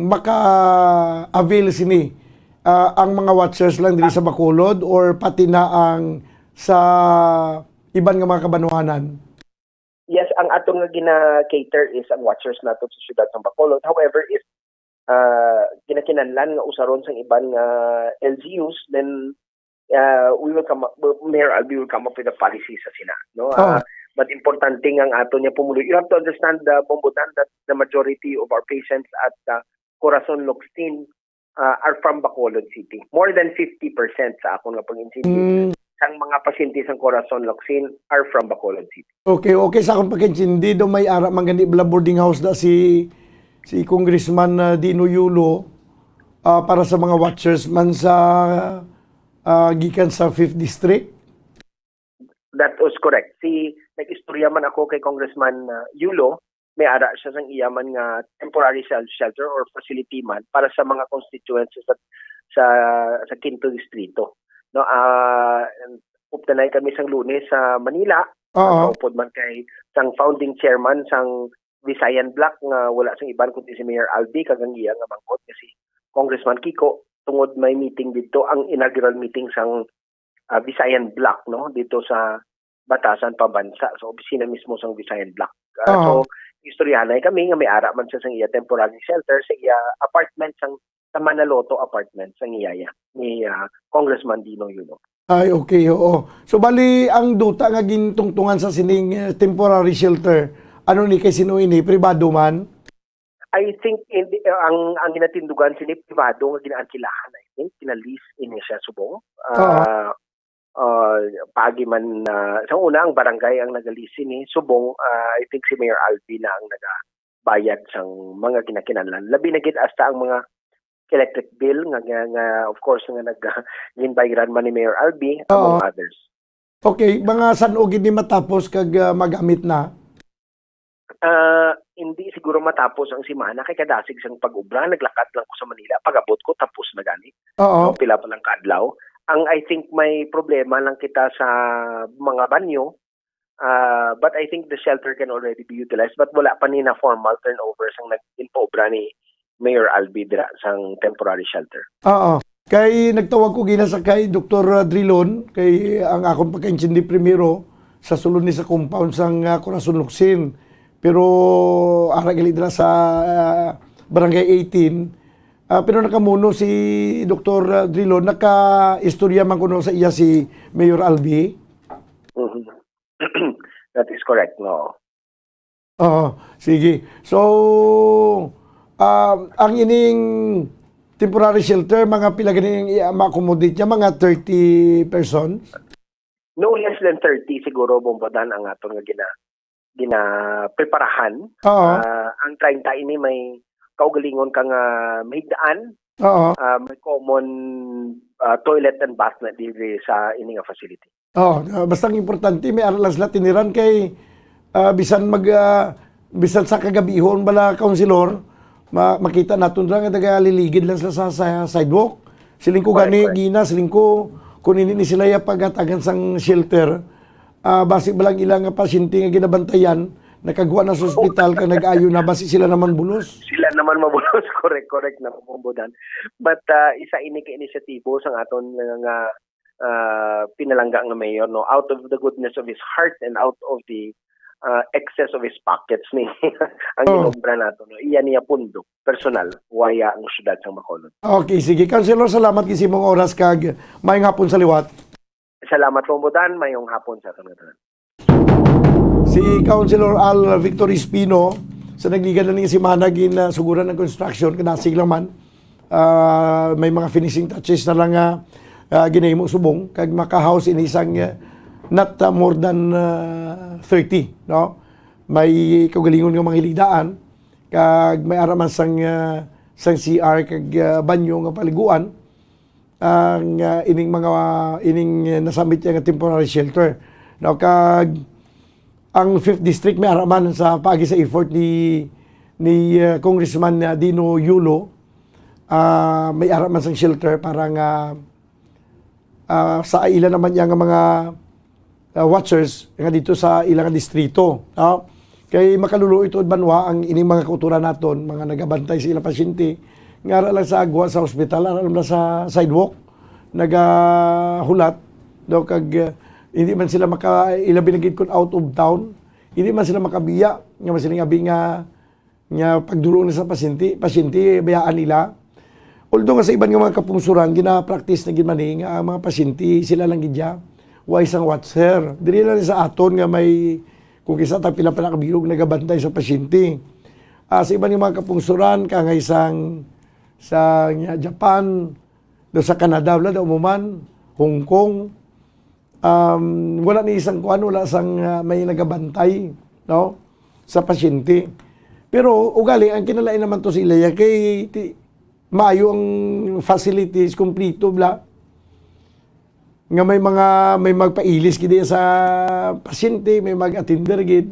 maka-avail sini? Ah, ang mga watchers lang diri sa Bacolod or pati na ang sa iban nga mga kabanwahanan? Yes, ang aton nga gina-cater is ang watchers nato sa siyudad sa Bacolod. However, if ah, ginakinahanglan nga usaron sang iban nga L G Us, then ah, we will come up, Mayor Albi will come up with a policy sa sina, no? Oh. Ah, but importante nga ang aton nga pumuluyo. You have to understand, the Bombo Daniel, that the majority of our patients at uh, Corazon Locsin uh, are from Bacolod City. More than fifty percent sa akon nga pag-intindi Mm. sang mga pasyente sang Corazon Locsin are from Bacolod City. Okay, okay, sa akong pagkaintindi, do may ara man gani bala boarding house da si si Congressman, ah, Dino Yulo, ah, para sa mga watchers man sa, ah, gikan sa Fifth District? That was correct. Si nag-istorya man ako kay Congressman uh, Yulo, may ara siya sang iya man nga temporary shel- shelter or facility man para sa mga constituents sa sa, sa Quinto Distrito. No, ah, updanay kami sang Lunes sa Manila. Oo. Upod man kay sang founding chairman sang Visayan Bloc nga wala sang iban kundi si Mayor Albi kag ang iya nga manghod nga si Congressman Kiko, to tungod may meeting dito, ang inaugural meeting sang, ah, Visayan Bloc, no, dito sa Batasan Pambansa, sa opisina mismo sang Visayan Bloc. Ah, Oo. so, istoryahanay kami nga may ara man siya sang iya temporary shelter sa iya apartment sang sa Manaloto apartment sang iyaya ni, ah, Congressman Dino Yulo. Ay, okay, oo. So, bali, ang duta nga gintungtungan sa sining, eh, temporary shelter, ano ni, kay sino ini? Pribado man? I think hindi, ang ang ginatindugan sini pribado nga ginaangkilahan, I think, gina-lease ini siya subong. Ah, ah, paagi man na sa una ang barangay ang naga-lease sini subong, ah, I think si Mayor Albi na ang nagabayad sang mga ginakinahanglan. Labi na gid hasta ang mga electric bill nga, nga, nga, of course, nga nag ginbayaran man ni Mayor Albi, among Oo. others. Okay, mga san-o gid ni matapos kag, ah, magamit na? Ah, hindi siguro matapos ang semana kay kadasig sang pag-ubra, naglakat lang ko sa Manila, pag-abot ko tapos na gani. Oo. No, pila pa lang ka adlaw. Ang, I think, may problema lang kita sa mga banyo. Ah, but I think the shelter can already be utilized, but wala pa ni na formal turnover sang nag-, ginpaobra ni Mayor Albi dira sang temporary shelter. Oo. Kay nagtawag ko gina sa kay Doktor Drilon, kay ang akon pagkaintindi primero, sa sulod ni sa compound sang, ah, Corazon Locsin. Pero ara gali dira sa, ah, Barangay eighteen. Ah, pero nakamuno si Doktor Drilon, naka-istorya man kuno sa iya si Mayor Albi? Mhm. That is correct, no. Oo, sige. So, ah, ang ining temporary shelter, mga pila gani ang i-, ma-accommodate niya? Mga thirty persons? No less than thirty siguro, Bombodan, ang aton nga gina-, ginapreparahan. Oo. Ah, ang treinta ini may kaugalingon ka nga mahigdaan, Oo. ah, may common, ah, toilet and bath na diri sa ini nga facility. Oh, ah, basta ang importante, may ara lang sila tiniran kay, ah, bisan mag, ah, bisan sa kagabihon bala, Councilor, ma-, makita naton dira nga nagaliligid lang sila sa, sa sidewalk. Siling ko Correct, gani, correct. Gina, siling ko, kung hindi ni sila ya pagatagan sang shelter, ah, basi ba lang ilang nga pasyente nga ginabantayan, nakagwa na sa ospital, kag nag-ayo na, basi sila naman bulos. Sila naman mabulos, correct, correct na, Bombodan. But, ah, isa ini ka inisyatibo sang aton nga, nga, ah, pinalangga nga mayor, no, out of the goodness of his heart and out of the, ah, excess of his pockets ni ang Oh. inobra nato, no. Iya niya pundo, personal, waya ang syudad sang Bacolod. Okay, sige. Councilor, salamat gid sa imong oras kag maayong hapon sa liwat. Salamat, Bombodan. Mayong hapon sa aton nga tanan. Si Councilor Al Victor Espino, sa nagligad na ning semana, gin, ah, suguran ang construction, kadasig lang man. Ah, may mga finishing touches na lang nga, ah, ginahimo subong, kag maka-house ini sang, ah, not, ah, more than, ah, thirty, no? May kaugalingon nga mga hiligdaan, kag may ara man sang, ah, sang C R, kag, ah, banyo nga paliguan. Ang, ah, ining mga, ining, ah, nasamit niya nga temporary shelter. No, kag ang Fifth District may ara man sa paagi sa effort ni, ni, ah, Congressman, ah, Dino Yulo, ah, may ara man sang shelter para nga, ah, sa ila naman niya nga mga, ah, watchers nga dito sa ilang distrito, no? Kay makaluluoy tuod banwa ang ining mga kautoran naton, mga nagabantay sa ilang pasyente, nga ara lang sa agwa sa hospital, ara lang sa sidewalk, nagahulat, no? Kag, ah, hindi man sila maka-, ilabi na gid kung out of town, hindi man sila makabiya, nga masiling abi nga, nga pagdulong na sa pasyente, pasyente, bayaan nila. Although nga sa iban nga mga kapungsuran, gina-practice na gid man ni nga ang mga pasyente, sila lang gid ya, way sang watcher. Diri lang sa aton nga may, kung kisa ta pila pa na kabilog nagabantay sa pasyente. Ah, sa iban nga mga kapungsuran, kangay sang, sa, nga, Japan, do sa Canada, wala daw mo man, Hong Kong, um, wala ni isang kuan, wala sang, ah, may nagabantay, no, sa pasyente. Pero ugali, ang kinalain naman to sa ila, ya, kay ti-, maayo ang facilities, kumplito bla. Nga may mga, may magpailis gid sa pasyente, may mag-attender gid.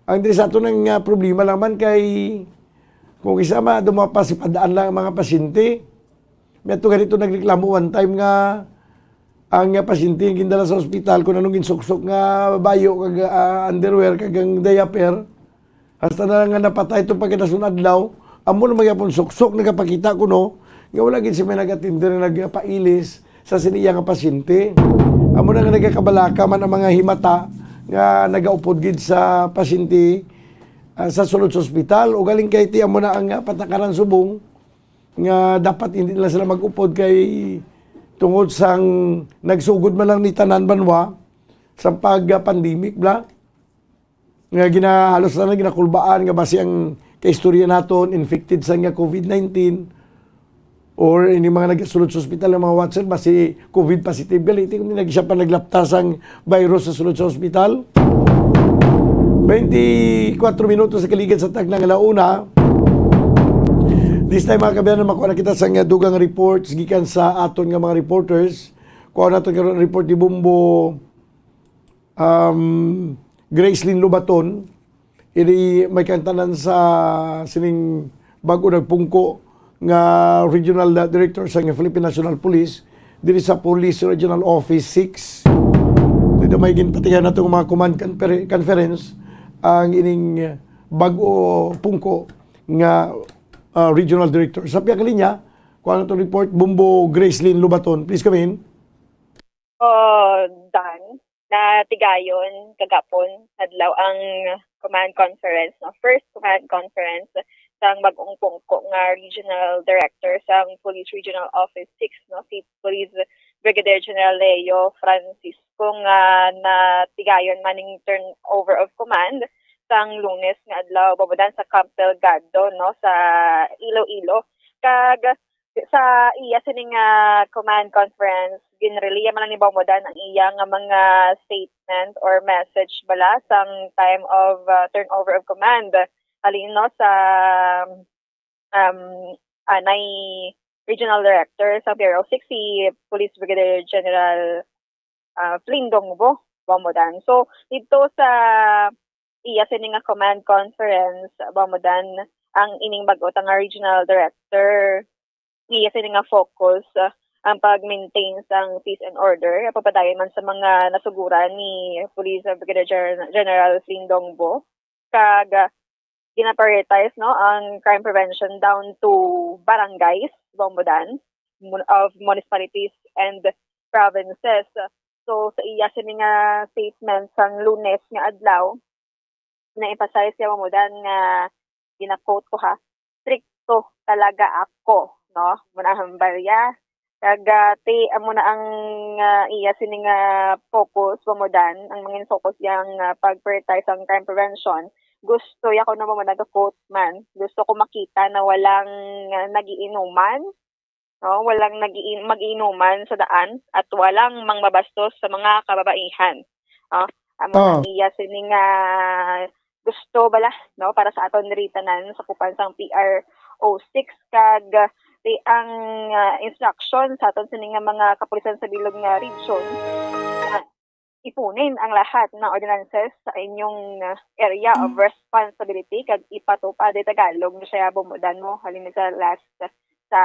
Ang diri sa aton nga problema lang man kay kung isa ma, dumapa si padaan lang ang mga pasyente. May ato ganito nagreklamo one time nga ang, ah, pasyente nga gindala sa ospital, kung anong ginsuksok nga bayo kag, ah, underwear kag ang diaper, hasta na lang nga napatay itong pagkadason adlaw, amo na magyapon suksok, nagapakita kuno nga wala gid siya may nag-atender nga nagpailis sa sini iya nga pasyente. Amo na nga nagakabalaka man ang mga himata nga nagaupod gid sa pasyente, ah, sa sulod sa ospital. O galing kay ti amo na ang, ah, patakaran subong nga dapat hindi na sila mag-upod kay tungod sang nagsugod man lang ni tanan banwa sa pag-pandemic bla. Nga ginahalos na ginakulbaan nga basi ang kaistorya naton infected sa nga covid nineteen or ini mga nagasulod sa ospital nga mga watcher basi covid positive gali, ti kundi nag-, siya pa naglapta sang virus sa sulod sa ospital. Twenty-four minutos sa kaligad sa tagna nga launa. This time, mga kabayan, makuha na kita sa nga dugang reports gikan sa aton nga mga reporters. Kuha naton karon ang report ni Bombo, um, Gracelyn Lobaton, ini may kantanan sa sining bago nagpungko nga regional director sa Philippine National Police diri sa Police Regional Office six. Dito may ginpatigan nato nga mga command confer-, conference ang ining bago pungko nga, ah, regional director. Sa pihak linya, kuha nato report, Bombo Gracelyn Lobaton. Please come in. Oh, Dan, natigayon kagapon adlaw ang command conference, no? First command conference sang bag-ong pungko nga regional director sang Police Regional Office six, no, si Police Brigadier General Leo Francisco, nga natigayon man ning turnover of command sang Lunes nga adlaw, Bombo Dan, sa Camp Delgado, no, sa Iloilo. Kag sa iya sini nga command conference, ginrelay man lang ni Bombo Dan ang iya nga mga statement or message bala sang time of, uh, turnover of command. Halin, no, sa, um, anay regional director sa P R O six, si Police Brigadier General, uh, Flindong Bo, Bombo Dan. So, dito sa iya sini nga command conference, Bombo Dan, ang ining bag-o ta nga regional director, iya sini nga focus, ah, ang pag-maintain sang peace and order, pagpadayon man sa mga nasuguran ni Police Brigadier Gen-, General Flindong Bo, kag, ah, gina-prioritize, no, ang crime prevention down to barangays, Bombo Dan, mun-, of municipalities and provinces. So, sa iya sini nga statement sang Lunes nga adlaw, na-emphasize siya, Bombo Dan, nga gina-quote ko, ha, "Strikto talaga ako," no? Muna ang barya. Kag, ah, ti, amo na ang, ah, iya sini nga focus, Bombo Dan, ang main focus yang, ah, pag-prioritize ang crime prevention. Gusto ya ko na mga nag-quote man. Gusto ko makita na walang, ah, nagiinuman, no? Walang nag-iin-, mag-iinuman sa daan at walang mangbabastos sa mga kababaihan. No? Amo ang Oh. iya sini nga gusto bala, no, para sa aton diri tanan sa kupan sang P R O six, kag, ah, di ang, ah, instruction sa aton sini nga mga kapulisan sa bilog nga region, ah, ipunin ang lahat ng ordinances sa inyong, ah, area of responsibility kag ipatupad di Tagalog na siya, Bombo Dan, mo halin sa last sa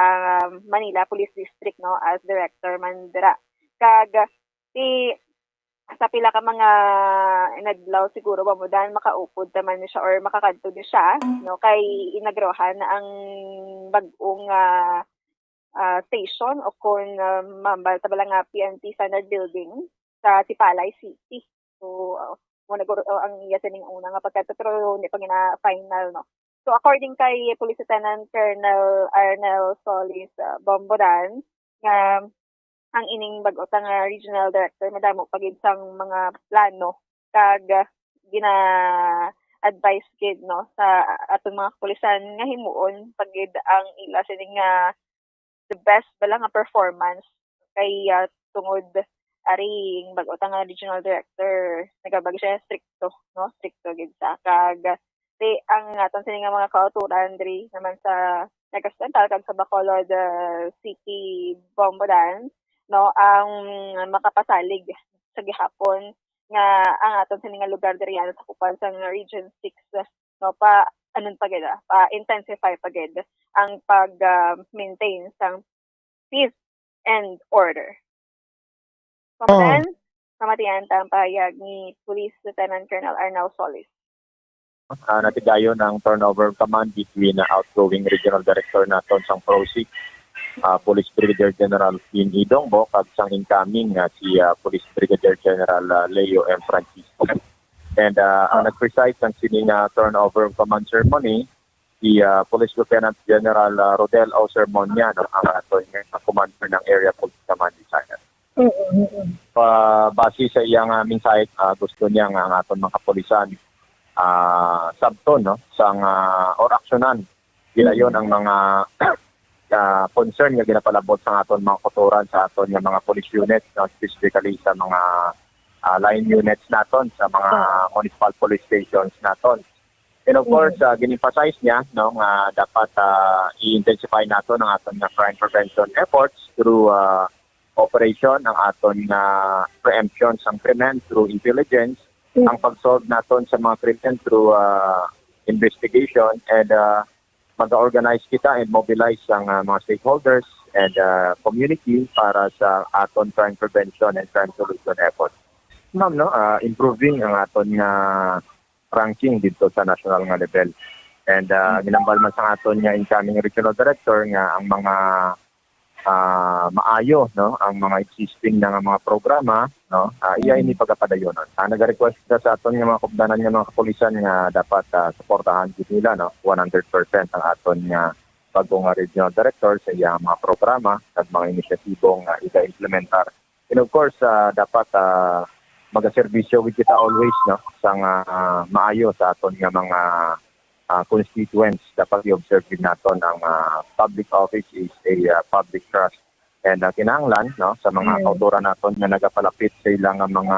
Manila Police District, no, as director man dira. Kag ti sa pila ka mga inadlaw siguro, Bombo Dan, makaupod ta man siya or makakadto ni siya, no, kay inagrohan na ang bag-ong, ah, ah, station o kon, ah, mambal ta bala nga P N P standard building sa Sipalay City. So, ah, mo naguro, oh, ang iya sining una nga pagkadto, pero hindi pa gina-final, no. So, according kay Police Lieutenant Colonel Arnel Solis, ah, Bombo Dan, nga ang ining bag-o ta nga regional director, madamo pa gid sang mga plano kag, ah, gina-advise gid, no, sa atong mga kapulisan nga himuon pa gid ang ila sini nga the best bala nga performance kay, ah, tungod ari bag-o ta nga regional director, nagabag siya strikto, no? Strikto gid sa kag ti ang aton sini nga mga kauturan diri naman sa Negros Occidental kag sa Bacolod, ah, City, Bombo Dan, no, ang makapasalig sa gihapon nga ang aton sini nga lugar diri sa kupan sa Region six, no, pa anon pa gid, ah, pa intensify pa gid ang pag, ah, maintain sang peace and order. Oh. Pamalan, pamatian ta ang pahayag ni Police Lieutenant Colonel Arnel Solis. Ah, natigayon ang turnover of command between na outgoing regional director naton sang P R O six ah, Police Brigadier General Queen Idongbo kag sang incoming nga si, ah, Police Brigadier General, ah, Leo M. Francisco. And, ah, ang nag-preside sang sini nga turnover of command ceremony, si, ah, Police Lieutenant General, ah, Rodel O. Sermonia, no, ang aton nga commander ng Area Police Command Visayas. Mm, mm, mm. Pa, base sa iyang, ah, mensahe, ah, gusto niya nga ang aton mga kapulisan, ah, sabton, no, sang, ah, or aksyonan gilayon ang mga, ah, concern nga ginapalabot sa aton mga kautoran, sa aton nga mga police units, no, specifically sa mga, ah, line units naton, sa mga municipal police stations naton. And of course, ah, gin-emphasize niya, no, nga dapat, ah, i-intensify naton ang aton nga crime prevention efforts through, ah, operation, ang aton nga preemption sang krimen through intelligence, ang pag-solve naton sa mga krimen through, ah, investigation, and, ah, mag-organize kita and mobilize ang, ah, mga stakeholders and, ah, community para sa aton crime prevention and crime solution efforts. Ma'am, no, ah, improving ang aton nga ranking dito sa national nga level. And, ah, ginambal man sa aton nga incoming regional director nga ang mga, ah, maayo, no, ang mga existing na nga mga programa, no, ah, iya ini pagapadayonon. Ah, nagarequest kita sa aton nga mga kubdanan nga mga kapulisan nga dapat, ah, suportahan gid nila, no, one hundred percent ang aton nga bago nga regional director sa iyang mga programa kag mga inisyatibo nga iga-implementar. And of course, ah, dapat, ah, magaserbisyo gid kita always, no, sa nga, ah, maayo sa aton nga mga, ah, constituents. Dapat i-observe gid naton ang, ah, public office is a, ah, public trust. And, ah, kinahanglan, no, sa mga kautoran naton nga nagapalapit sa ila nga mga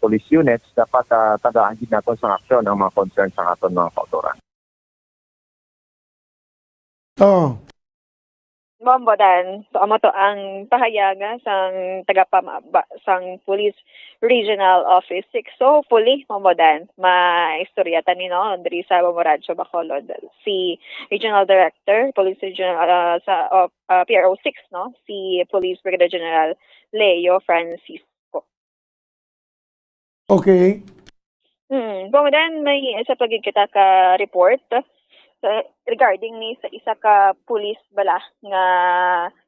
police units, dapat, ah, tagaan gid naton sang aksyon ang mga concerns sang aton mga kautoran. Oh. Bombodan. So, amo to ang pahayag sang tagapamaba sang Police Regional Office six. So, hopefully, Bombodan, maistorya ta ni, no, diri sa Bombo Radyo Bacolod, si Regional Director, Police Regional, ah, sa, of, ah, P R O six, no, si Police Brigadier General Leo Francisco. Okay. Hmm. Bombodan, may isa pa gid kita ka report, uh, regarding ni sa isa ka pulis bala nga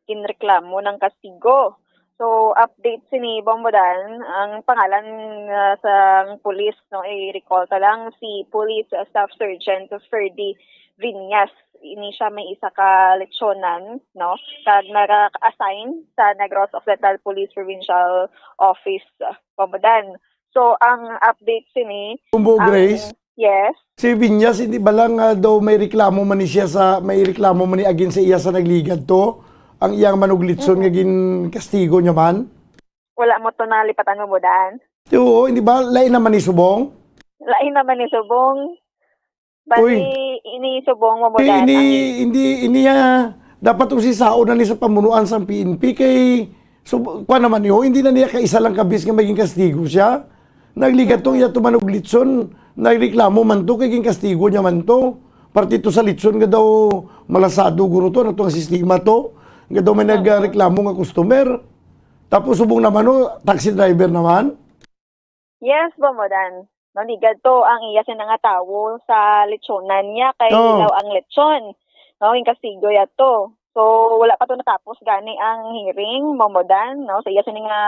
ginreklamo ng kastigo. So, update sini, Bombodan, ang pangalan, uh, sang pulis, no, i-recall ta lang, si Police Staff Sergeant Ferdy Viñas. Ini siya may isa ka lechonan, no, kag naka-assign sa Negros Occidental Police Provincial Office, uh, Bombodan. So, ang update sini, Bombo Grace, yes. Si Viñas, hindi ba lang, ah, daw may reklamo man ni siya sa, may reklamo man ni against sa iya sa nagligad to? Ang iyang manuglitson nga ginkastigo niya man? Wala mo to nalipatan, Bombodan? Oo, hindi ba? Lain naman ni subong? Lain naman ni subong. Bali, Uy. Ini subong, Kay Bombodan. ini, Ang hindi, hindi niya, dapat usisaon na ni sa pamunuan sa P N P kay, so, kuwan naman niyo, hindi na niya kaisa lang kabis nga maging kastigo siya. Nagligat tong iya to manuglitson, nagreklamo man to, kay ginkastigo niya man to. Parte to sa litson nga daw malasado guro to, ano to ang sistema to, nga daw may nagreklamo nga customer. Tapos subong naman, no, taxi driver naman. Yes, Bombodan. Naligad to ang iya sina nga tawo sa lechonan niya kay Oh. Ilaw ang lechon. No, yung kastigo ya to. So, wala pa to natapos gani ang hearing, Bombodan, no? Sa iya sini nga,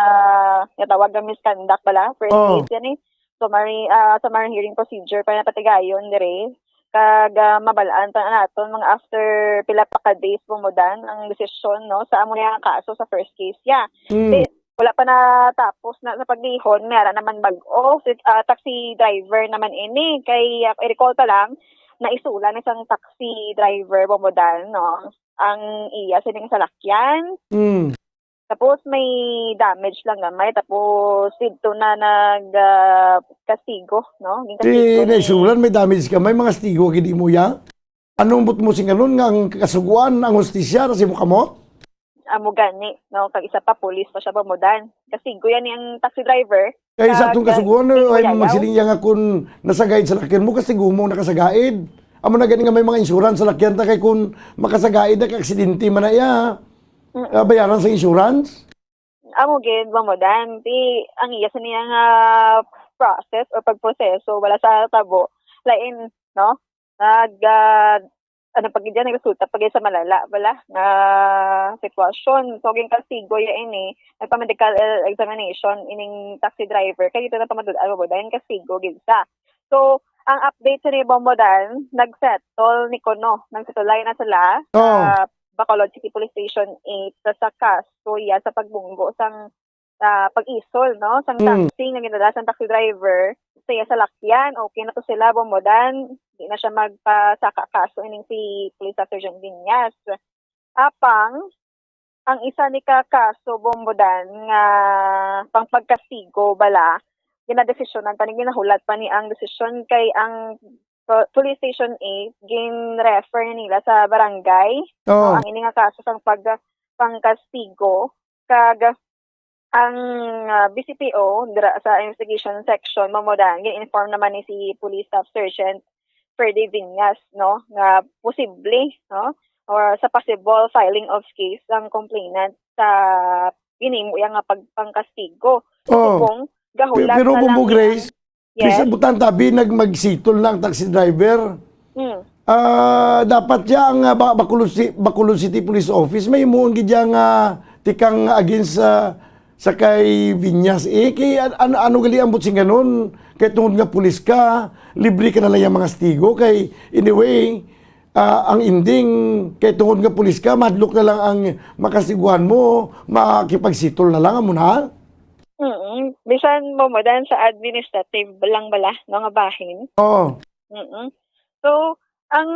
nga tawag nga misconduct bala, first Oh. case yan eh. So, mari, ah, sa mari hearing procedure pa na patigayon dire. Kag, ah, mabalaan pa naton mga after pila pa ka days, Bombodan, ang desisyon, no, sa amo nga kaso sa first case ya. Mm. Di, wala pa natapos na sa paglihon, may ara naman bag-o. Si, ah, taxi driver naman ini. Kay, ah, i-recall ta lang, naisula na sang taxi driver, Bombodan, no? Ang iya sining salakyan. Mm. Tapos may damage lang gamay. Tapos dito na nag, ah, kastigo, no? Ginkastigo Di ni naisulan, may damage ka, may mga stigo, gid mo ya? Anong but mo singanon nga ang kasuguan, ang hustisya, ra si mo kamot? Amo gani, no? Kag isa pa, pulis pa siya, Bombodan. Kastigo yan ni ang taxi driver. Kay sa atong Kag, kasuguan, di ko ay yayaw. magsiling niya nga kung nasagaid sa lakyan mo, kastigo mo nakasagaid. Amo na gani nga may mga insurance sa lakyan ta, kay kung makasagaid na, aksidente man na iya, ah, bayaran sa insurance. Amo gid, Bombodan. Di, ang iya sa niya nga process or pagproseso, wala sa tabo. Lain, no? Nag, ah, ano pa gid yan, nagresulta pa gid sa malala bala nga sitwasyon. So, ginkastigo ya ini, nagpa-medical examination ining taxi driver, kay dito na pamadud-an mo ba, kastigo gid sa. So, ang update sa ni Bombodan, nagsettle ni kuno, nagsettle na sila sa Oh. Bacolod City Police Station eight sa, sa kaso ya sa pagbunggo sang, ah, pag-isol, no, sang Mm. taxi nga ginadala sang taxi driver sa iya salakyan. Okay na to sila, Bombodan. Di na siya magpasaka kaso ining si Police Officer John Viñas. Apang, ang isa ni ka kaso, Bombodan, nga pang pagkastigo bala, ginadesisyonan pa ni, ginahulat pa ni ang desisyon kay ang po-, Police Station eight, gin-refer nila sa barangay. Oo. So, ang ini nga kaso sang pag-, pangkastigo, kag ang, ah, B C P O dira sa investigation section, Bombodan, gin-inform naman ni si Police Staff Sergeant Freddy Viñas, no, nga posible, no, or sa possible filing of case ang complainant sa ginhimo iya nga pagpangkastigo. Oh. Kung gahulat Pero, na lang Bombo ni Grace, ang Yes. Bisan butang tabi, nag-, mag-settle na ang taxi driver. Mm. Ah, dapat ya ang, ah, Ba-, Bacolod Ci-, Bacolod City Police Office, may himuon gid ya nga tikang against sa, sa kay Viñas. Eh, kay an-, an-, ano gali ang butsinganon? Kay tungod nga pulis ka, libre ka na lang yang mga stigo. Kay anyway, ah, ang ending, kay tungod nga pulis ka, mahadlok na lang ang makastiguhan mo, makipag-settle na lang, amo na. Mm. Bisan mo, mo dan sa administrative lang bala, no, nga bahin. Oo. Mm. So, ang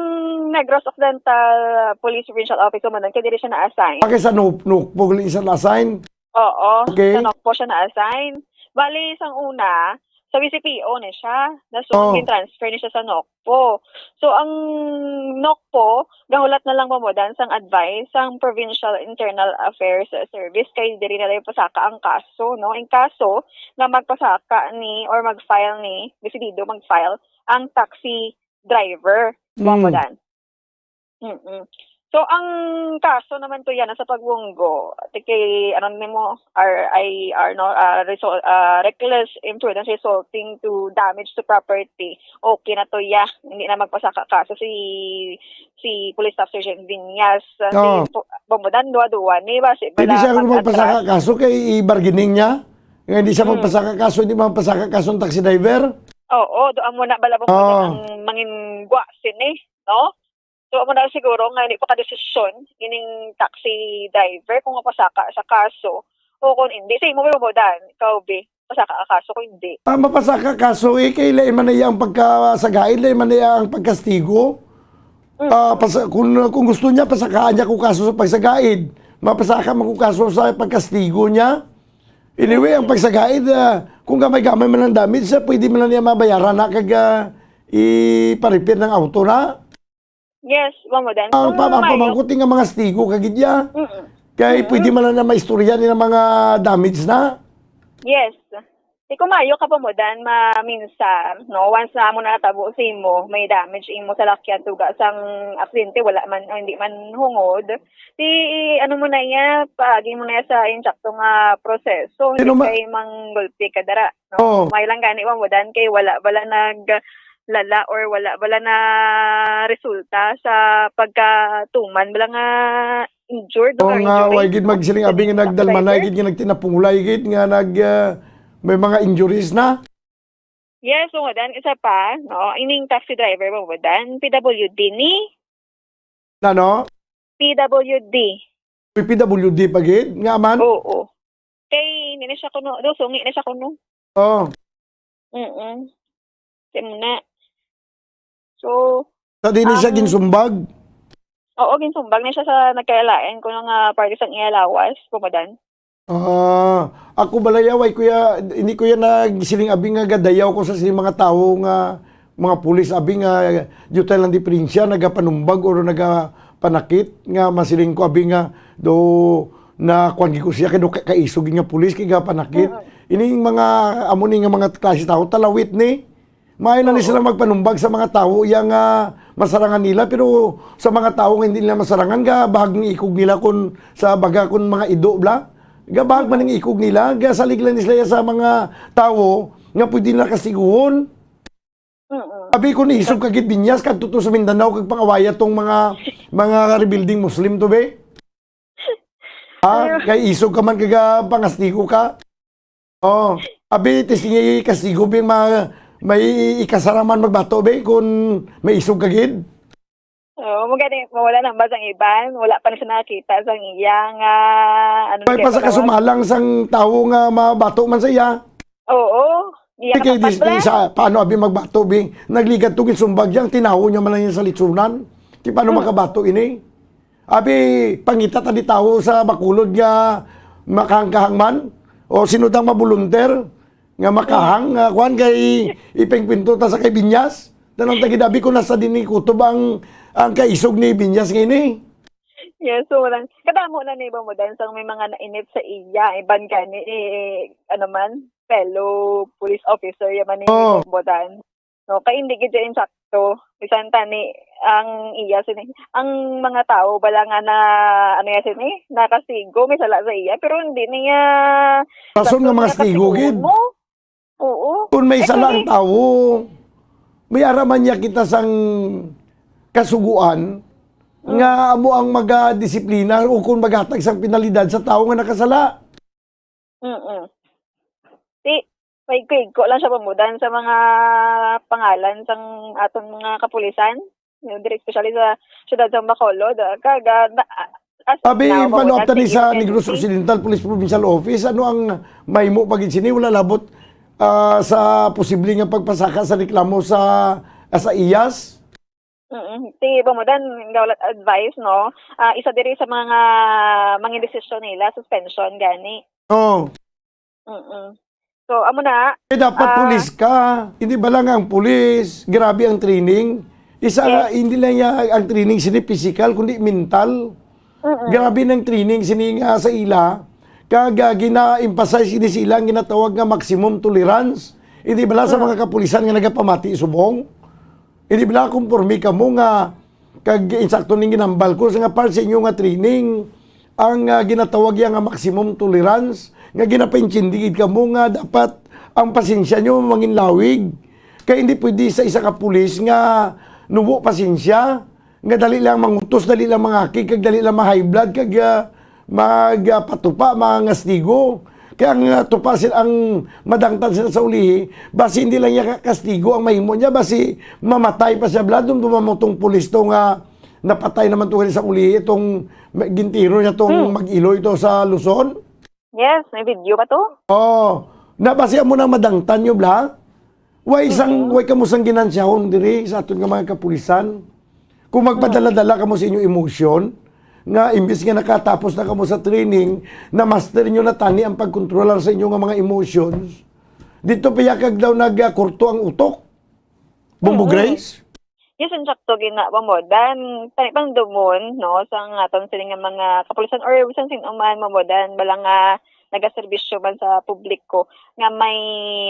Negros Occidental Police Provincial Office, mo dan, kay diri siya na-assign. Ah, kay sa Nokpo, Nokpo gali siya na-assign? Oo, Okay. Sa Nokpo siya na-assign. Bali, sang una, sa B C P O ni siya. Dason, Oh. gin-transfer ni siya sa Nokpo. So, ang Nokpo, gahulat na lang mo, mo dan, sang advice sang Provincial Internal Affairs Service kay diri na lang pasaka ang kaso, no? Ang kaso nga magpasaka ni or mag-file ni, desidido mag-file ang taxi driver, Mm. mo dan. Mm-mm. So, ang kaso naman to yan, sa pagbunggo, ti kay, ano nimo, R I R, no? Ah, result, ah, reckless imprudence resulting to damage to property. Okay na to, ya. Hindi na magpasaka kaso si, si Police Staff Sergeant Viñas. Si Oo. Pu-, Bombodan, duwa-duwa ni, ba? Si, Hindi bala siya mag-atras. magpasaka kaso kay i-bargaining niya? Nga hindi siya Hmm. magpasaka kaso, hindi magpasaka kaso ang taxi driver? Oo, doon mo na bala, Bombodan, Oo. ang mangin gwa sini, no? So, amo na siguro nga hindi pa kadesisyon ining taxi driver kung mapasaka sa kaso o kung hindi. Sa imo, Bombodan, ikaw, be, pasaka ka kaso kung hindi. Ah, mapasaka kaso, eh, kay lain man na iya ang pagkasagaid, lain man na iya ang pagkastigo. Mm. Ah, pasa-, kung, kung gusto niya, pasakaan niya ko kaso sa pagsagaid. Mapasaka man ko kaso sa pagkastigo niya. Anyway, ang pagsagaid, ah, kung gamay-gamay man ang damage, ah, pwede man na niya mabayaran na kag, ah, ipa-repair ng auto na. Yes, Bombodan. Ang Kung pa-, ang maayo. pamangkot nga mga stigo kagid ya. Mm-mm. Kay Mm-mm. pwede man na maistorya nila mga damage na. Yes. Di ko maayo ka, Bombodan, ma-, minsan, no? Once na mo natabo sa imo, may damage imo sa lakyan, tuga sang aksidente, wala man, o hindi man hungod. Di, ano mo na iya, paagi mo na iya sa insakto nga proseso. Hindi Sino ma- kay manggulpi ka dara, no? Oo. May lang gani, Bombodan, kay wala bala nag lala or wala bala na resulta sa pagkatuman bala nga injured Oo or nga, injury, way gid no? magsiling abi nga Sa nagdalmanay driver? gid nga nagtinapungulay gid nga nag, ah, may mga injuries na. Yes, Bombodan, isa pa, no? Ining taxi driver, Bombodan, P W D ni? Nano? P W D. May P W D pa gid nga man? Oo. Kay, hindi na siya kuno, do, sungi na siya kuno. Oo. Mm-mm. Kaya muna. So, Sa di ni siya ang ginsumbag? Oo, ginsumbag na siya sa nagkalain ko nga parte sang iya lawas, Bombodan. Ah, ako bala ya, way ko ya, hindi ko ya nagsiling abi nga gadayaw ko sa sining mga tawo nga, mga pulis, abi nga, diyutay lang diperensya, nagapanumbag or nagapanakit, nga masiling ko abi nga, do, na kuwan gid ko siya, kay do ka-, kaisog nga pulis, kay gapanakit. Mm. Ining mga, amo ni nga mga klase tawo, talawit ni. Maayo na ni Oo. sila magpanumbag sa mga tawo iya nga masarangan nila, pero sa mga tawo nga hindi nila masarangan, gabahag ang ikog nila kun sa baga kun mga ido bala. Gabahag man ang ikog nila, gasalig lang ni sila sa mga tawo nga pwede nila kastiguhon. Mm. Abi, kung isog ka gid Binyas, kadto to sa Mindanao, kag pangawaya tong mga, mga rebuilding Muslim to, be. Ha? Kay isog ka man, kag, ah, pangastigo ka. Oh, abi, testingi kastigo, be, ma-, may ikasara man magbato, be, kung may isog ka gid. Oo, mo gani, mawala na ba sang iban? Wala pa na siya nakakita sang iya nga, ano, May pa sa kasumalang sang tawo nga mabato man sa iya. Oo. Iya Kay nakapag-, di, di siya, paano abi magbato, bi? Nagligat to, gisumbag niya, ang tinawo niya man lang niya sa litsunan. Di paano Hmm. makabato ini? Abi, pangita ta di tawo sa Bacolod nga makahangkahang man? O sino tang mabulunter nga makahang, nga kuwan kay ipingpinto ta sa kay Binyas? Tanong ta gid, abi, kung nasa din ni Kutob ang, ang kaisog ni Binyas nga ini? Yes, so lang. Kadamo na ni Bomodan sang may mga nainip sa iya, iban gani, eh, ano man, fellow police officer, ya man ni Oo. Bomodan. No, kay hindi gid siya insakto. Bisan tani ang iya sini, ang mga tao bala nga na, ano ya sini, nakasigo, may sala sa iya, pero hindi niya Rason nga sakto mga niya stigo, kasigo gid. mo. Oo. Kung may Eh, sala ang kani tawo, may ara man niya kita sang kasuguan Mm. nga amo ang magadisiplina o kung maghatag sang penalidad sa tawo nga nakasala. Mm-mm. Ti, paigko-igko lang siya pamudan sa mga pangalan sang aton mga kapulisan. Yung diri, especially sa siyudad sa Bacolod, ah, kag, ah, na, ah, as Abi, now, follow up pamudan tani sa sa Negros emergency. Occidental Police Provincial Office, ano ang mahimo pa gid sini? Wala labot, ah, sa posible nga pagpasaka sa reklamo sa, ah, sa iyas? Mm, ti pamudan, nga wala advice, no? Ah, isa diri sa mga mangin desisyon nila, suspension gani. Oh. Mm-mm. So, amo na, Eh, dapat ah, pulis ka. Hindi ba lang ang pulis? Grabe ang training. Isa, Yes. hindi lang niya ang training sini physical, kundi mental. Mm-mm. Grabe ng training sini nga sa ila. Kag, ah, gina-emphasize ini sa ila ang ginatawag nga maximum tolerance. Hindi ba lang sa Mm. mga kapulisan nga nagapamati subong? Hindi ba lang konforme kamo nga, kag insakto ning ginambal ko sa nga part sa inyo nga training, ang, ah, ginatawag ya nga maximum tolerance, nga ginapaintindi gid kamo nga dapat ang pasensya nyo manginlawig. Kay hindi pwede sa isa ka pulis nga nubo pasensya, nga dali lang mangutos, dali lang mangakig, kag dali lang ma-high blood, kag, ah, mag, ah, patupa, mangastigo. Kaya ang, ah, tupa sila, ang madangtan sila sa ulihi, basi hindi lang niya ka-, kastigo ang mahimo niya, basi mamatay pa siya, bala, dun dumamo tong pulis to nga napatay naman to sa ulihi, itong ma-, gintiro niya tong Hmm. mag-iloy to sa Luzon. Yes, may video pa to. Oh, na basi amo na madangtan nyo, bla? Way sang, Mm-hmm. way kamo sang ginansyahon diri sa aton nga mga kapulisan. Kung magpadala-dala kamo sa inyong emosyon, nga imbis nga nakatapos na kamo sa training, na-master nyo na tani ang pagkontrolar sa inyo nga mga emotions, dito pa yakag daw nagkurto ang utok. Bumbo Mm-hmm. Grace? Yes, insakto gina mo. Dan, tani pang dumon, no, sa nga aton sini nga mga kapulisan or bisan sin-o man, mo, Dan, bala nga nagaserbisyo man sa publiko nga may,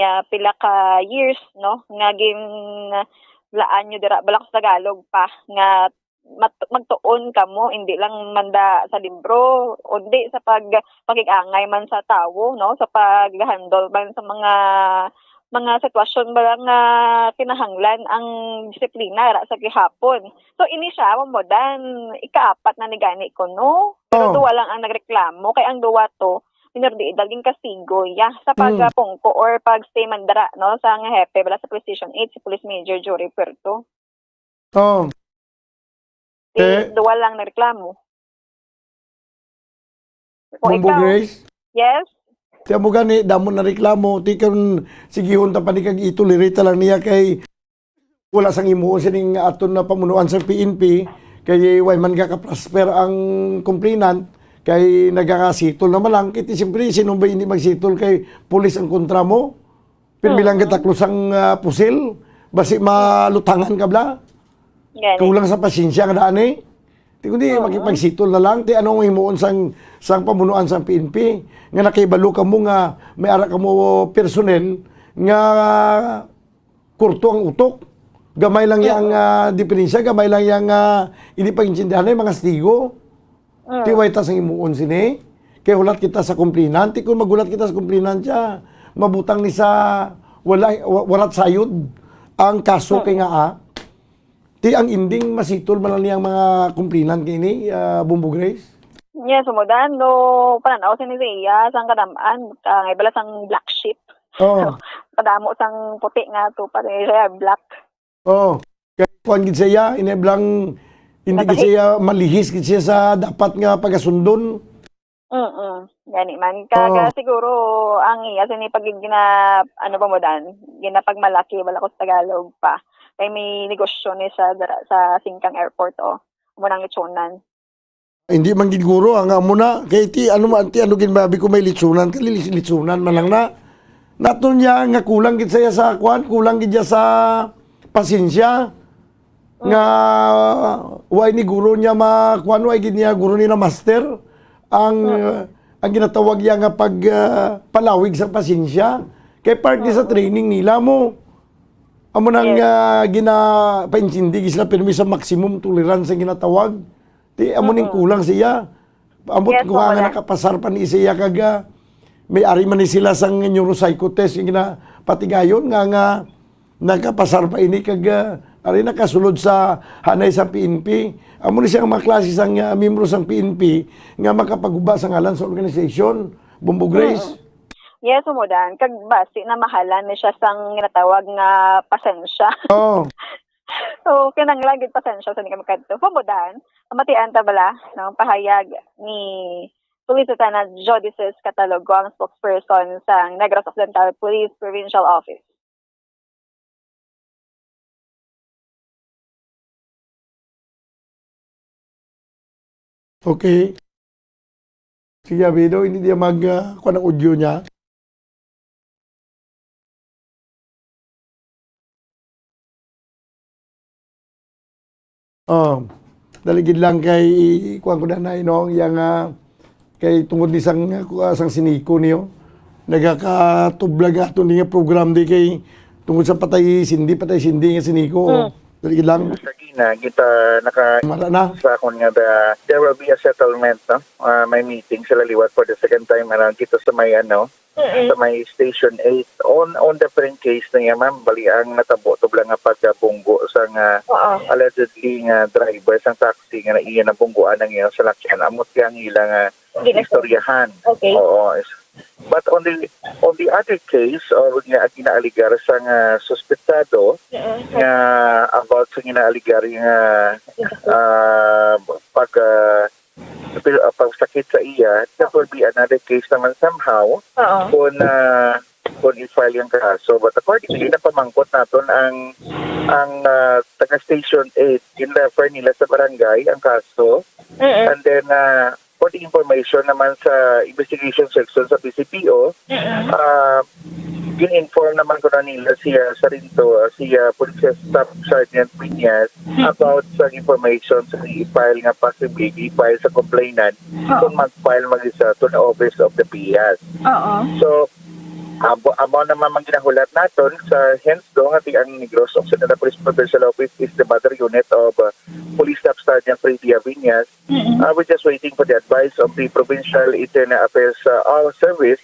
ah, pila ka years, no, nga ginlaan nyo dira, bala ko sa Tagalog pa, nga mat-, magtuon kamo, hindi lang manda sa libro, undi sa pag-, pakig-angay man sa tawo, no, sa pag-handle man sa mga, mga sitwasyon ba nga kinahanglan ang disiplina ra sa gihapon. So, ini siya, mo, Dan, ikaapat na ni gani ko, no? Pero Oh. duwa lang ang nagreklamo, kay ang duwa to, minor de edad, ginkastigo, ya, sa Mm. pagpungko or pag-stay man dira, no, sa nga hepe, bala sa Police Station eight, si Police Major Jory Puerto. Oh. Ti Eh? duwa lang nareklamo. O, Bumbo ikaw? Grace? Yes? Ti amo gani, damo na reklamo. Ti karon, sigihon ta pa ni kag i-tolerate ta lang niya kay wala sang himuon sining aton na pamunuan sa P N P, kay way man ka ka-prosper ang complainant, kay nagakasitol naman lang. Kay ti siyempre, sino ba hindi magsitol kay pulis ang kontra mo? Pirmi lang Mm. kita klusang, ah, pusil, basi malutangan ka bla. Gani. Kulang sa pasensya nga daan, eh. Ti kundi Oo. makipagsitol na lang, ti ano ang himuon sang, sang pamunuan sang P N P? Nga nakahibalo kamo nga may ara kamo personnel nga kurto ang utok. Gamay lang yang, Oo. ah, diferensya, gamay lang yang, ah, hindi pag-intindihan ay mga stigo. Mm. Ti way ta sang himuon sini. Kay hulat kita sa complainant. Ti kung maghulat kita sa complainant siya, mabutang ni sa wala, wa-, warat sayod ang kaso kay nga, ah, ti ang ending masitol man lang niyang mga complainant kini, ah, Bombo Grace? Yes, sumudan, no, pananaw sini sa iya, sang kadam-an, ka, nga ibala sang black sheep. Oh. Kadamo sang puti nga tupa, eh, siya black. Oh. Kay kuwan gid siya, ineblang, hindi gid Natahi. siya malihis gid siya sa dapat nga pagasundon. Mm, gani man. Kaga Oo. siguro ang iya sini pag gina-, ano ba mo dan? Ginapagmalaki, wala ko sa Tagalog pa. Kay may negosyo ni sa dara-, sa Singkang Airport, oh. Amo nang litsunan. Hindi man gid guro, ang amo na. Kay ti, ano man, ti, ano gid mabi ko may litsunan, kali lis-, litsunan man lang na. Naton niya nga kulang gid siya sa kuwan, kulang gid siya sa pasensya. Nga, wa ini guro niya ma-, kuwan, wa gid niya guro nila master ang, Mm. ang ginatawag niya nga pag, ah, palawig sa pasensya. Kay parte sa Mm. training nila mo, amo nang, Yes. ah, gina-, paintindi gid sila, pirmi sa maximum tolerance ang ginatawag. Ti, amo ning Mm. kulang siya. Ambot Yes, ko nga Ma'am. nakapasar pa ni siya kag, ah, may ari man ni sila sang neuropsychotest nga ginapatigayon nga, nga nakapasar pa ini kag, ah, ari nakasulod sa hanay sa P N P. Amo ni siya ang mga klase sang, ah, miyembro sang P N P nga makapaguba sa ngalan sa organisasyon. Bombo Grace. Mm. Yes, umudan. Kag basi na mahalan ni siya sang ginatawag nga pasensya. Oo. So, kinahanglan gid pasensya sa ni kami kadto. Pamudan, pamatian ta bala, no, pahayag ni Police Lieutenant Jodices Catalogo, ang spokesperson sa Negros Occidental Police Provincial Office. Okay. Sige, Abido, hindi niya mag, ah, kuha ng audio niya. Oh, dali gid lang kay kuwan ko na na, no, yang, ah, kay tungod ni sang, ah, sang siniko niyo, nagakatublag ato ni nga program di kay tungod sa patay sindi, patay sindi nga siniko. Mm. Dali gid lang. Sa gina, kita naka Mara na. sa akon nga the, there will be a settlement, no? Ah, may meeting sila liwat for the second time around kita sa may, ano, Mm-mm. sa may Station eight. On, on different case na yan, ma'am. Bali, ang natabo to lang nga pagkabunggo sa nga Oo. allegedly nga driver sang taxi nga naiya nabungguan ang iyang salakyan. Amot kaya ang ilang, ah, Ginaso. istoryahan. Okay. Oo. Is-, but on the, on the other case, or nga ginaaligar sa nga suspetsado, Mm-mm. nga about sa ginaaligar nga, Ginaso. ah, pag, ah, pil-, ah, pagsakit sa iya, that will be another case naman somehow Oo. kung, ah, kung i-file yung kaso. But accordingly, napamangkot naton ang, ang, ah, taga Station eight, gin-refer nila sa barangay ang kaso. Mm-mm. And then, ah, for the information naman sa investigation section sa P C P O, Mm-mm. ah, gin-inform naman ko na nila siya sa rinto, ah, siya Police Staff Sergeant Piñas Mm-mm. about sa information sa i-file nga possibly i-file sa complainant Oo. kung mag-file mag-isa to the office of the P I A S. Oo. So, amo, amo naman ang ginahulat naton sa hensdo nga ti ang Negros Occidental Police Provincial Office is the mother unit of, uh, Police Staff Sergeant Freddy Aviñas. Mm-mm. Uh, we're just waiting for the advice of the Provincial Internal Affairs, uh, uh, Service